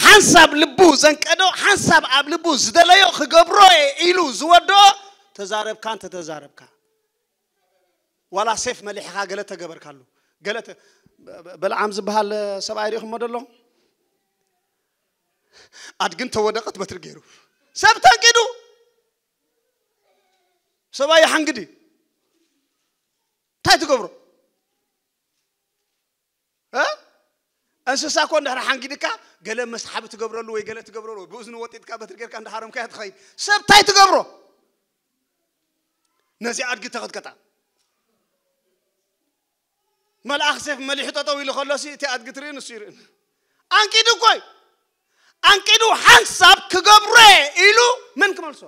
ሓንሳብ ልቡ ዘንቀዶ፣ ሓንሳብ ኣብ ልቡ ዝደለዮ ክገብሮ እየ ኢሉ ዝወደኦ ተዛረብካ እንተተዛረብካ ዋላ ሴፍ መሊሕኻ ገለ ተገበርካሉ። ገለ ተ- በ- በ- በልዓም ዝበሃል ሰብኣይ ሪኢኹሞ ደሎ? ኣድግን ተወደቐት በትሪ ገይሩ ሰብ ተንቂዱ። ሰብኣይ ሓንግዲ እንታይ ትገብሮ? እ? እንስሳ እኮ እንድሕር ሓንጊድካ ገለ መስሓቢ ትገብረሉ ወይ ገለ ትገብረሉ ወይ ብእዝኑ ወጢጥካ በትሪ ጌርካ እንዳሃረምካያ ትኸይድ። ሰብ እንታይ ትገብሮ? ነዚ ኣድጊ ተኸትከታ። መልኣኽ ሴፍ መሊሑ ጠጠው ኢሉ ከሎሲ እቲ ኣድጊ ትርኢ ንሱ ይርእን። ኣንቂዱ እኮ እዩ። ኣንቂዱ ሓንሳብ ክገብሮ እየ ኢሉ መን ክመልሶ?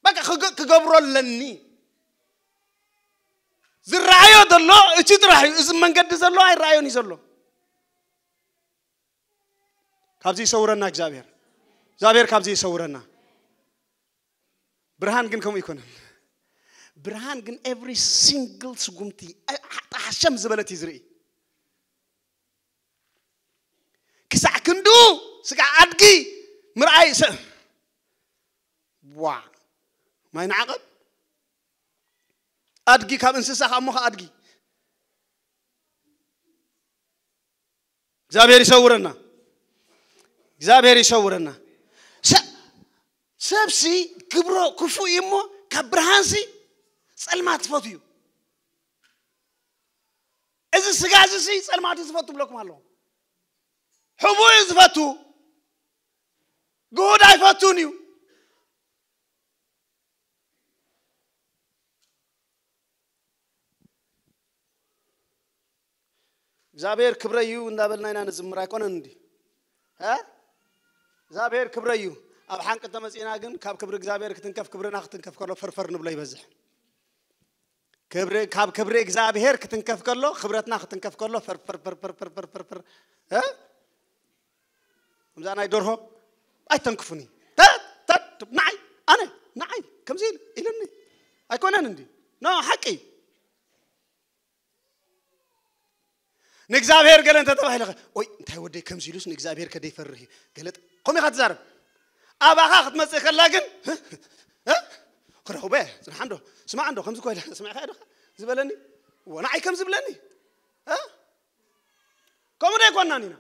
በቃ ክገ- ክገብሮ ኣለኒ። ዝረኣዮ ዘሎ እቲ ጥራሕ እዩ። እዚ መንገዲ ዘሎ ኣይረኣዮን እዩ ዘሎ። ካብዚ ይሰውረና እግዚኣብሔር። እግዚኣብሔር ካብዚ ይሰውረና። ብርሃን ግን ከምኡ ይኮነን። ብርሃን ግን every single ስጉምቲ ጣሓሸም ዝበለት እዩ ዝርኢ። ክሳዕ ክንዱ ስጋ ኣድጊ ምርኣይ ሰ ዋ ማይ ንዓቐብ ኣድጊ ካብ እንስሳ ካብ ሞኸ ኣድጊ እግዚኣብሔር ይሰውረና። እግዚኣብሔር ይሰውረና። ሰ- ሰብሲ ግብሮ ክፉእ እዩ እሞ ኣብ ብርሃንሲ ጸልማት ዝፈትዩ እዩ። እዚ ስጋ እዚ ሲ ጸልማት እዩ ዝፈቱ ብለኩም ኣለኹ። ሕቡእ እዩ ዝፈቱ፣ ግሁድ ኣይፈቱን እዩ። እግዚኣብሔር ክብረይ እዩ እንዳበልና ኢና ንዝምር ኣይኮነን እንዲ? እ? እግዚኣብሔር ክብረይ እዩ። ኣብ ሓቂ እንተመጺእና ግን ካብ ክብሪ እግዚኣብሔር ክትንከፍ ክብርና ክትንከፍ ከሎ ፈርፈር ንብሎ ይበዝሕ። ክብሪ ካብ ክብሪ እግዚኣብሔር ክትንከፍ ከሎ ክብረትና ክትንከፍ ከሎ ፈርፈር ፈርፈር ፈርፈር ፈርፈር እ? ከምዛ ናይ ደርሆ ኣይተንክፉኒ። ተ- ተ- ንዓይ ኣነ ንዓይ ከምዚ ኢል- ኢልኒ ኣይኮነን እንዲ? ኖ ሓቂ ንእግዚኣብሔር ገለ እንተተባሂለ ኸ፣ ኦይ እንታይ ወደይ ከምዚ ኢሉስ ንእግዚኣብሔር ከደይፈርህ እዩ። ገለ ጥ- ከምኡ ኢኻ ትዛረብ። ኣባኻ ክትመጽእ ከላ ግን እ? እ? ክረኽቦ እየ። ጽንሓ እንዶ ስማዕ እንዶ ከምዚ ኮይለ ስምዕኻ ዶ ዝበለኒ እዎ ንዓይ ከም ዝብለኒ እ? ከምኡ ዶ ኣይኮናን ኢና?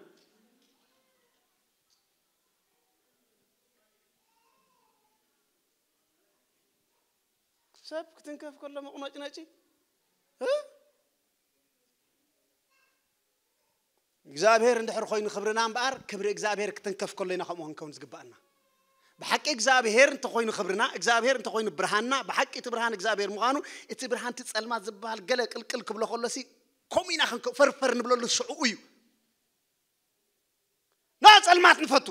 ሰብ ክትንከፍ ከሎ መቑነጭነጪ እ? እግዚኣብሔር እንድሕር ኮይኑ ክብርና እምበኣር ክብሪ እግዚኣብሔር ክትንከፍ ከሎ ኢና ከምኡ ክንከውን ዝግባኣና። ብሓቂ እግዚኣብሔር እንተኮይኑ ክብርና እግዚኣብሔር እንተኮይኑ ብርሃንና ብሓቂ እቲ ብርሃን እግዚኣብሔር ምዃኑ እቲ ብርሃን እቲ ጸልማት ዝበሃል ገለ ቅልቅል ክብሎ ከሎሲ ከምኡ ኢና ክንከ- ፈርፈር ንብለሉ ሽዑኡ እዩ። ና ጸልማት ንፈቱ።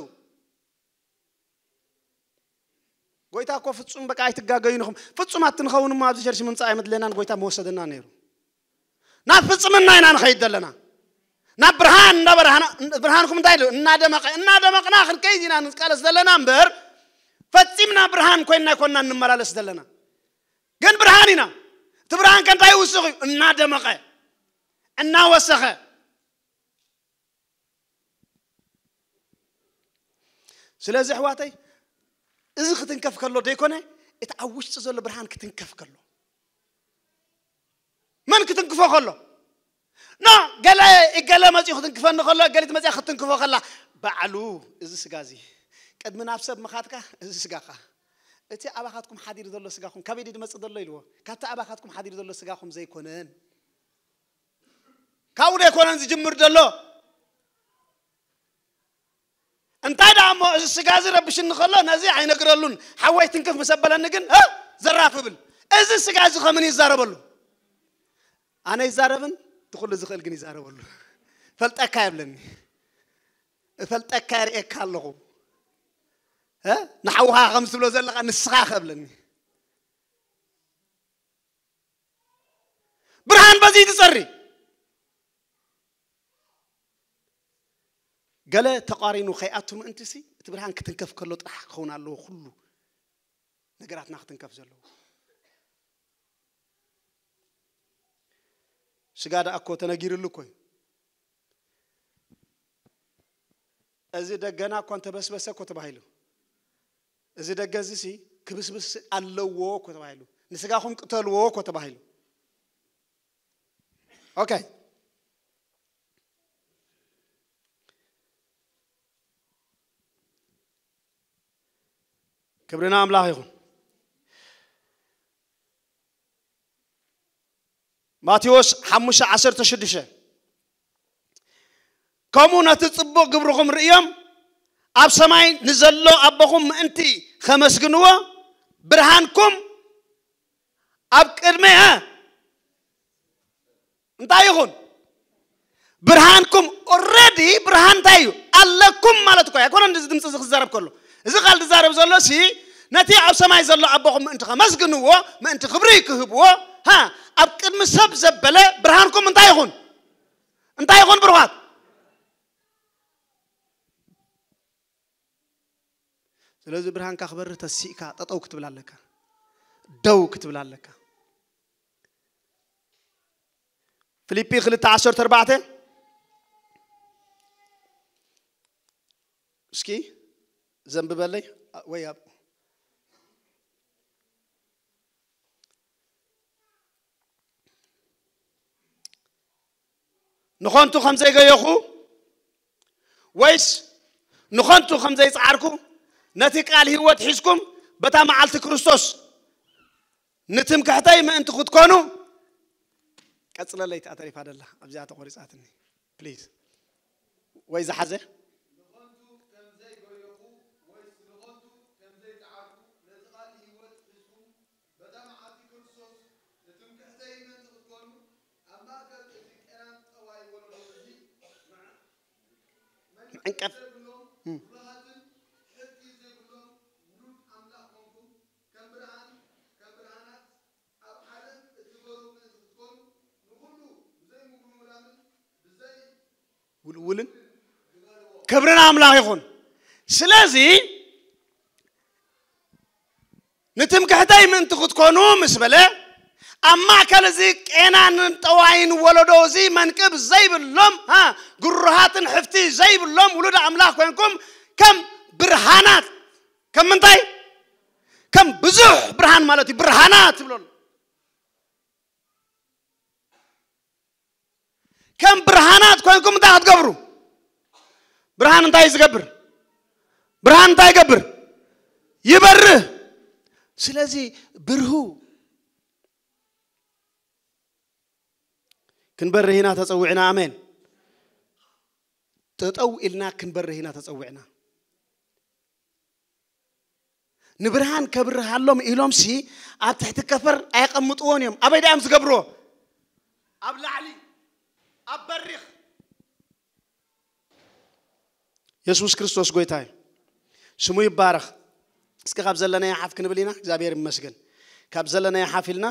ጎይታ እኮ ፍጹም በቃ ኣይትጋገዩን ኢኹም። ፍጹማት ንኸውን እሞ ኣብዚ ቸርች ምምጻእ ኣይመድለናን ጎይታ መወሰደና ነይሩ። ናብ ፍጽምና ኢና ንኸይድ ዘለና። ናብ ብርሃን እንዳ ብርሃና ብርሃንኩም እንታይ ኢሉ እናደመቐ እናደመቕና ክንከይድ ኢና ንቃለስ ዘለና እምበር ፈጺምና ብርሃን ኮይንና ኣይኮንና እንመላለስ ዘለና። ግን ብርሃን ኢና። እቲ ብርሃን ከ እንታይ ይውስኽ እዩ? እናደመቐ እናወሰኸ ስለዚ ኣሕዋተይ እዚ ክትንከፍ ከሎ ደይኮነ እቲ ኣብ ውሽጢ ዘሎ ብርሃን ክትንከፍ ከሎ መን ክትንክፎ ከሎ ኖ ገለ ገለ መፂኡ ክትንክፈኒ ከሎ ገሊት መፂኣ ክትንክፎ ከላ ባዕሉ እዚ ስጋ እዚ ቅድሚ ናብ ሰብ ምኻትካ እዚ ስጋኻ እቲ ኣባኻትኩም ሓዲር ዘሎ ስጋኹም ካበይ ድመፅእ ዘሎ ኢልዎ ካብቲ ኣባኻትኩም ሓዲር ዘሎ ስጋኹም ዘይኮነን ካብኡ ደይኮነን ዝጅምር ዘሎ እንታይ ደኣ እሞ እዚ ስጋ እዚ ረብሽኒ ከሎ ነዚ ኣይነግረሉን ሓወይ ትንክፍ ምስ ኣበለኒ ግን እ ዘራፍ እብል እዚ ስጋ እዚ ከምን ይዛረበሉ ኣነ ይዛረብን ትኩሉ ዝኽእል ግን ይዛረበሉ ፈልጠካ የብለኒ እፈልጠካ የርእየካ ኣለኹ እ ንሓውኻ ከም ዝብሎ ዘለኻ ንስኻ ከብለኒ ብርሃን በዚ ትጸሪ ገለ ተቋሪኑ ከይኣቱ ምእንትሲ እቲ ብርሃን ክትንከፍ ከሎ ጥራሕ ክኸውን ኣለዎ ኩሉ ነገራትና ክትንከፍ ዘለዎ ስጋ ደኣ እኮ ተነጊርሉ እኮ እዩ እዚ ደገና እኳ እንተበስበሰ እኮ ተባሂሉ እዚ ደገ እዚ ሲ ክብስብስ ኣለዎ እኮ ተባሂሉ ንስጋኹም ቅተልዎ እኮ ተባሂሉ ኦኬ ክብርና ኣምላኽ ይኹን ማቴዎስ ሓሙሽተ ዓሰርተ ሽዱሽተ ከምኡ ነቲ ጽቡቕ ግብርኹም ርእዮም ኣብ ሰማይ ንዘሎ ኣቦኹም ምእንቲ ኸመስግንዎ ብርሃንኩም ኣብ ቅድሚ እንታይ ይኹን ብርሃንኩም ኦረዲ ብርሃን እንታይ እዩ ኣለኩም ማለት እኮ ኣይኮነን እዚ ድምፂ እዚ ክዛረብ ከሎ እዚ ቃል ዝዛረብ ዘሎ ሲ ነቲ ኣብ ሰማይ ዘሎ ኣቦኹም ምእንቲ ከመስግንዎ ምእንቲ ክብሪ ክህብዎ ሃ ኣብ ቅድሚ ሰብ ዘበለ ብርሃንኩም እንታይ ይኹን እንታይ ይኹን ብሩኻት ስለዚ ብርሃንካ ክበርህ ተሲእካ ጠጠው ክትብል ኣለካ ደው ክትብል ኣለካ ፊልጲ ክልተ ዓሰርተ ኣርባዕተ እስኪ ዘንብበለይ ወይ ኣብ ንኾንቱ ከም ዘይገየኹ ወይስ ንኾንቱ ከም ዘይጸዓርኩ ነቲ ቃል ህይወት ሒዝኩም በታ መዓልቲ ክርስቶስ ንትምክሕተይ ምእንቲ ክትኮኑ ቀጽለለይ። እታ ተሪፋ ደላ ኣብዚኣ ተቆሪጻትኒ። ፕሊዝ። ወይ ዝሓዘ ንኸንቱ ከም ዘይጎየኹ ወይስ ንኸንቱ ከም ዘይጸዓርኩ ነቲ ቃል ህይወት ሒዝኩም በታ መዓልቲ ክርስቶስ ንትምክሕተይ ምእንቲ ክትኮኑ ኣብ ማእከል እቲ ቄናን ጠዋይን ወለዶ እዚ ምዕ- መንቀፍ ዘይብሎም እም። ብልሃትን ሕጊ ዘይብሎም ውሉድ ኣምላኽ ኮንኩም ከም ብርሃን ከም ብርሃናት ኣብ ዓለም እትበሩ ምእንቲ ክትኮኑ ንኹሉ ብዘይምጉርምራምን ብዘይ ውልውልን ክብርን ኣምላኽ ይኹን። ስለዚ ንትምክሕተይ ምእንቲ ክትኮኑ ምስ በለ ኣብ ማእከል እዚ ቄናን ጠዋይን ወለዶ እዚ መንቅብ ዘይብሎም ሃ ግሩሃትን ሕፍቲ ዘይብሎም ውሉድ ኣምላኽ ኮንኩም ከም ብርሃናት ከም ምንታይ ከም ብዙሕ ብርሃን ማለት እዩ ብርሃናት ይብሎ ኣሎ። ከም ብርሃናት ኮይንኩም እንታይ ክትገብሩ? ብርሃን እንታይ እዩ ዝገብር? ብርሃን እንታይ ይገብር? ይበርህ። ስለዚ ብርሁ ክንበርህ ኢና ተጸዊዕና። ኣሜን። ጠጠው ኢልና ክንበርህ ኢና ተጸዊዕና። ንብርሃን ከብርሃሎም ኢሎምሲ ኣብ ትሕቲ ከፈር ኣየቐምጥዎን እዮም። ኣበይ ዳዮም ዝገብርዎ? ኣብ ላዕሊ ኣብ በሪኽ። የሱስ ክርስቶስ ጎይታ እዩ። ስሙ ይባረኽ። እስኪ ካብ ዘለናዮ ሓፍ ክንብል ኢና። እግዚኣብሔር ይመስገን። ካብ ዘለናዮ ሓፍ ኢልና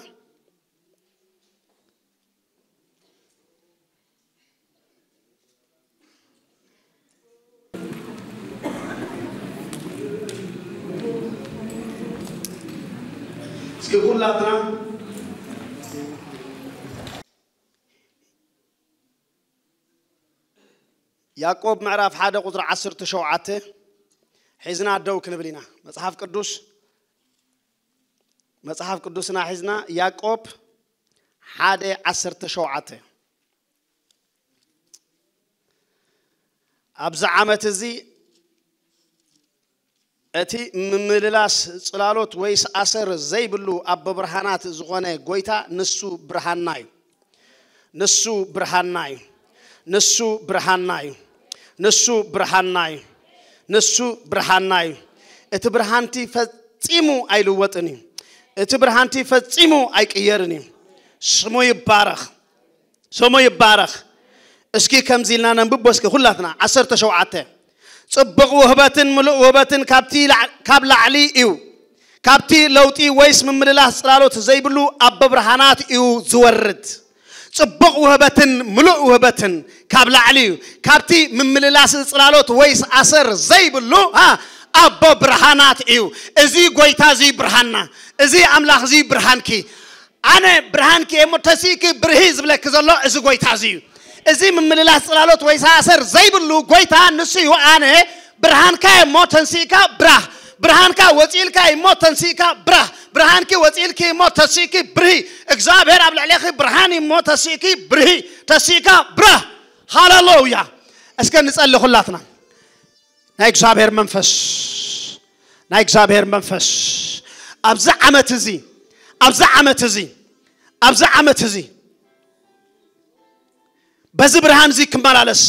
እስኪ ኩላትና ያዕቆብ ምዕራፍ ሓደ ቁጽሪ ዓሰርተ ሸውዓተ ሒዝና ደው ክንብል ኢና። መጽሓፍ ቅዱስ መጽሓፍ ቅዱስና ሒዝና ያዕቆብ ሓደ ዓሰርተ ሸውዓተ ኣብዚ ዓመት እዚ እቲ ምምልላስ ጽላሎት ወይስ ኣሰር ዘይብሉ ኣቦ ብርሃናት ዝኾነ ጎይታ ንሱ ብርሃንና እዩ። ንሱ ብርሃንና እዩ። ንሱ ብርሃንና እዩ። ንሱ ብርሃንና እዩ። ንሱ ብርሃንና እዩ። እቲ ብርሃንቲ ፈጺሙ ኣይልወጥን እዩ። እቲ ብርሃንቲ ፈጺሙ ኣይቅየርን እዩ። ስሙ ይባረኽ። ስሙ ይባረኽ። እስኪ ከምዚ ኢልና ነንብቦ እስኪ ኩላትና። ዓሰርተ ሸውዓተ ጽቡቕ ውህበትን ምሉእ ውህበትን ካብቲ ላዕ- ካብ ላዕሊ እዩ። ካብቲ ለውጢ ወይስ ምምልላስ ጽላሎት ዘይብሉ ኣቦ ብርሃናት እዩ ዝወርድ። ጽቡቕ ውህበትን ምሉእ ውህበትን ካብ ላዕሊ እዩ። ካብቲ ምምልላስ ጽላሎት ወይስ ኣሰር ዘይብሉ ሃ ኣቦ ብርሃናት እዩ። እዚ ጎይታ እዚ ብርሃንና፣ እዚ ኣምላኽ እዚ ብርሃንኪ። ኣነ ብርሃንኪ እየ እሞ ተሲእኪ ብርሂ ዝብለኪ ዘሎ እዚ ጎይታ እዚ እዩ። እዚ ምምልላስ ጽላሎት ወይ ሰኣሰር ዘይብሉ ጎይታ ንሱ እዩ። ኣነ ብርሃንካ እየ እሞ ተንሲእካ ብራህ፣ ብርሃንካ ወፂእልካ እዩ እሞ ተንሲእካ ብራህ፣ ብርሃንኪ ወፂእልኪ እዩ እሞ ተሲእኪ ብርሂ። እግዚኣብሔር ኣብ ልዕሌኺ ብርሃን እዩ እሞ ተሲእኪ ብርሂ፣ ተሲእካ ብራህ። ሃሌሉያ። እስከ ንጸሊ ኩላትና። ናይ እግዚኣብሔር መንፈስ፣ ናይ እግዚኣብሔር መንፈስ ኣብዚ ዓመት እዚ፣ ኣብዚ ዓመት እዚ፣ ኣብዚ ዓመት እዚ በዚ ብርሃን እዚ ክመላለስ፣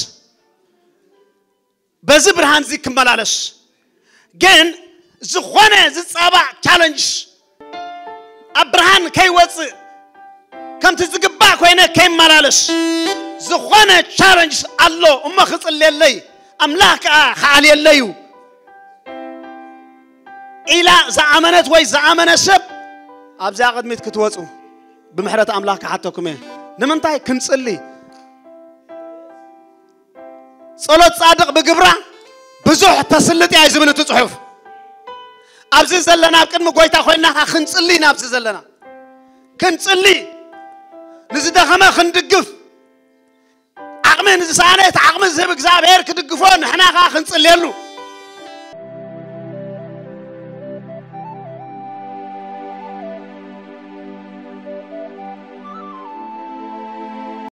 በዚ ብርሃን እዚ ክመላለስ። ግን ዝኾነ ዝጻባእ ቻለንጅ ኣብ ብርሃን ከይወጽእ፣ ከምቲ ዝግባእ ኮይነ ከይመላለስ ዝኾነ ቻለንጅ ኣሎ እሞ ክጽልየለይ፣ ኣምላኽ ከኣ ክኣልየለይ እዩ ኢላ ዝኣመነት ወይ ዝኣመነ ሰብ ኣብዚኣ ቅድሚት ክትወጹ ብምሕረት ኣምላኽ ክሓተኩም እየ። ንምንታይ ክንጽሊ? ጸሎት ጻድቕ ብግብራ ብዙሕ ተስልጥ እያ እዩ ዝብል እቲ ጽሑፍ። ኣብዚ ዘለና ኣብ ቅድሚ ጎይታ ኮይንና ኸዓ ክንጽሊ ኢና። ኣብዚ ዘለና ክንጽሊ፣ ንዝደኸመ ክንድግፍ፣ ዓቕሚ ንዝሰኣነ እቲ ዓቕሚ ዝህብ እግዚኣብሔር ክድግፎ ንሕና ኸዓ ክንጽልየሉ።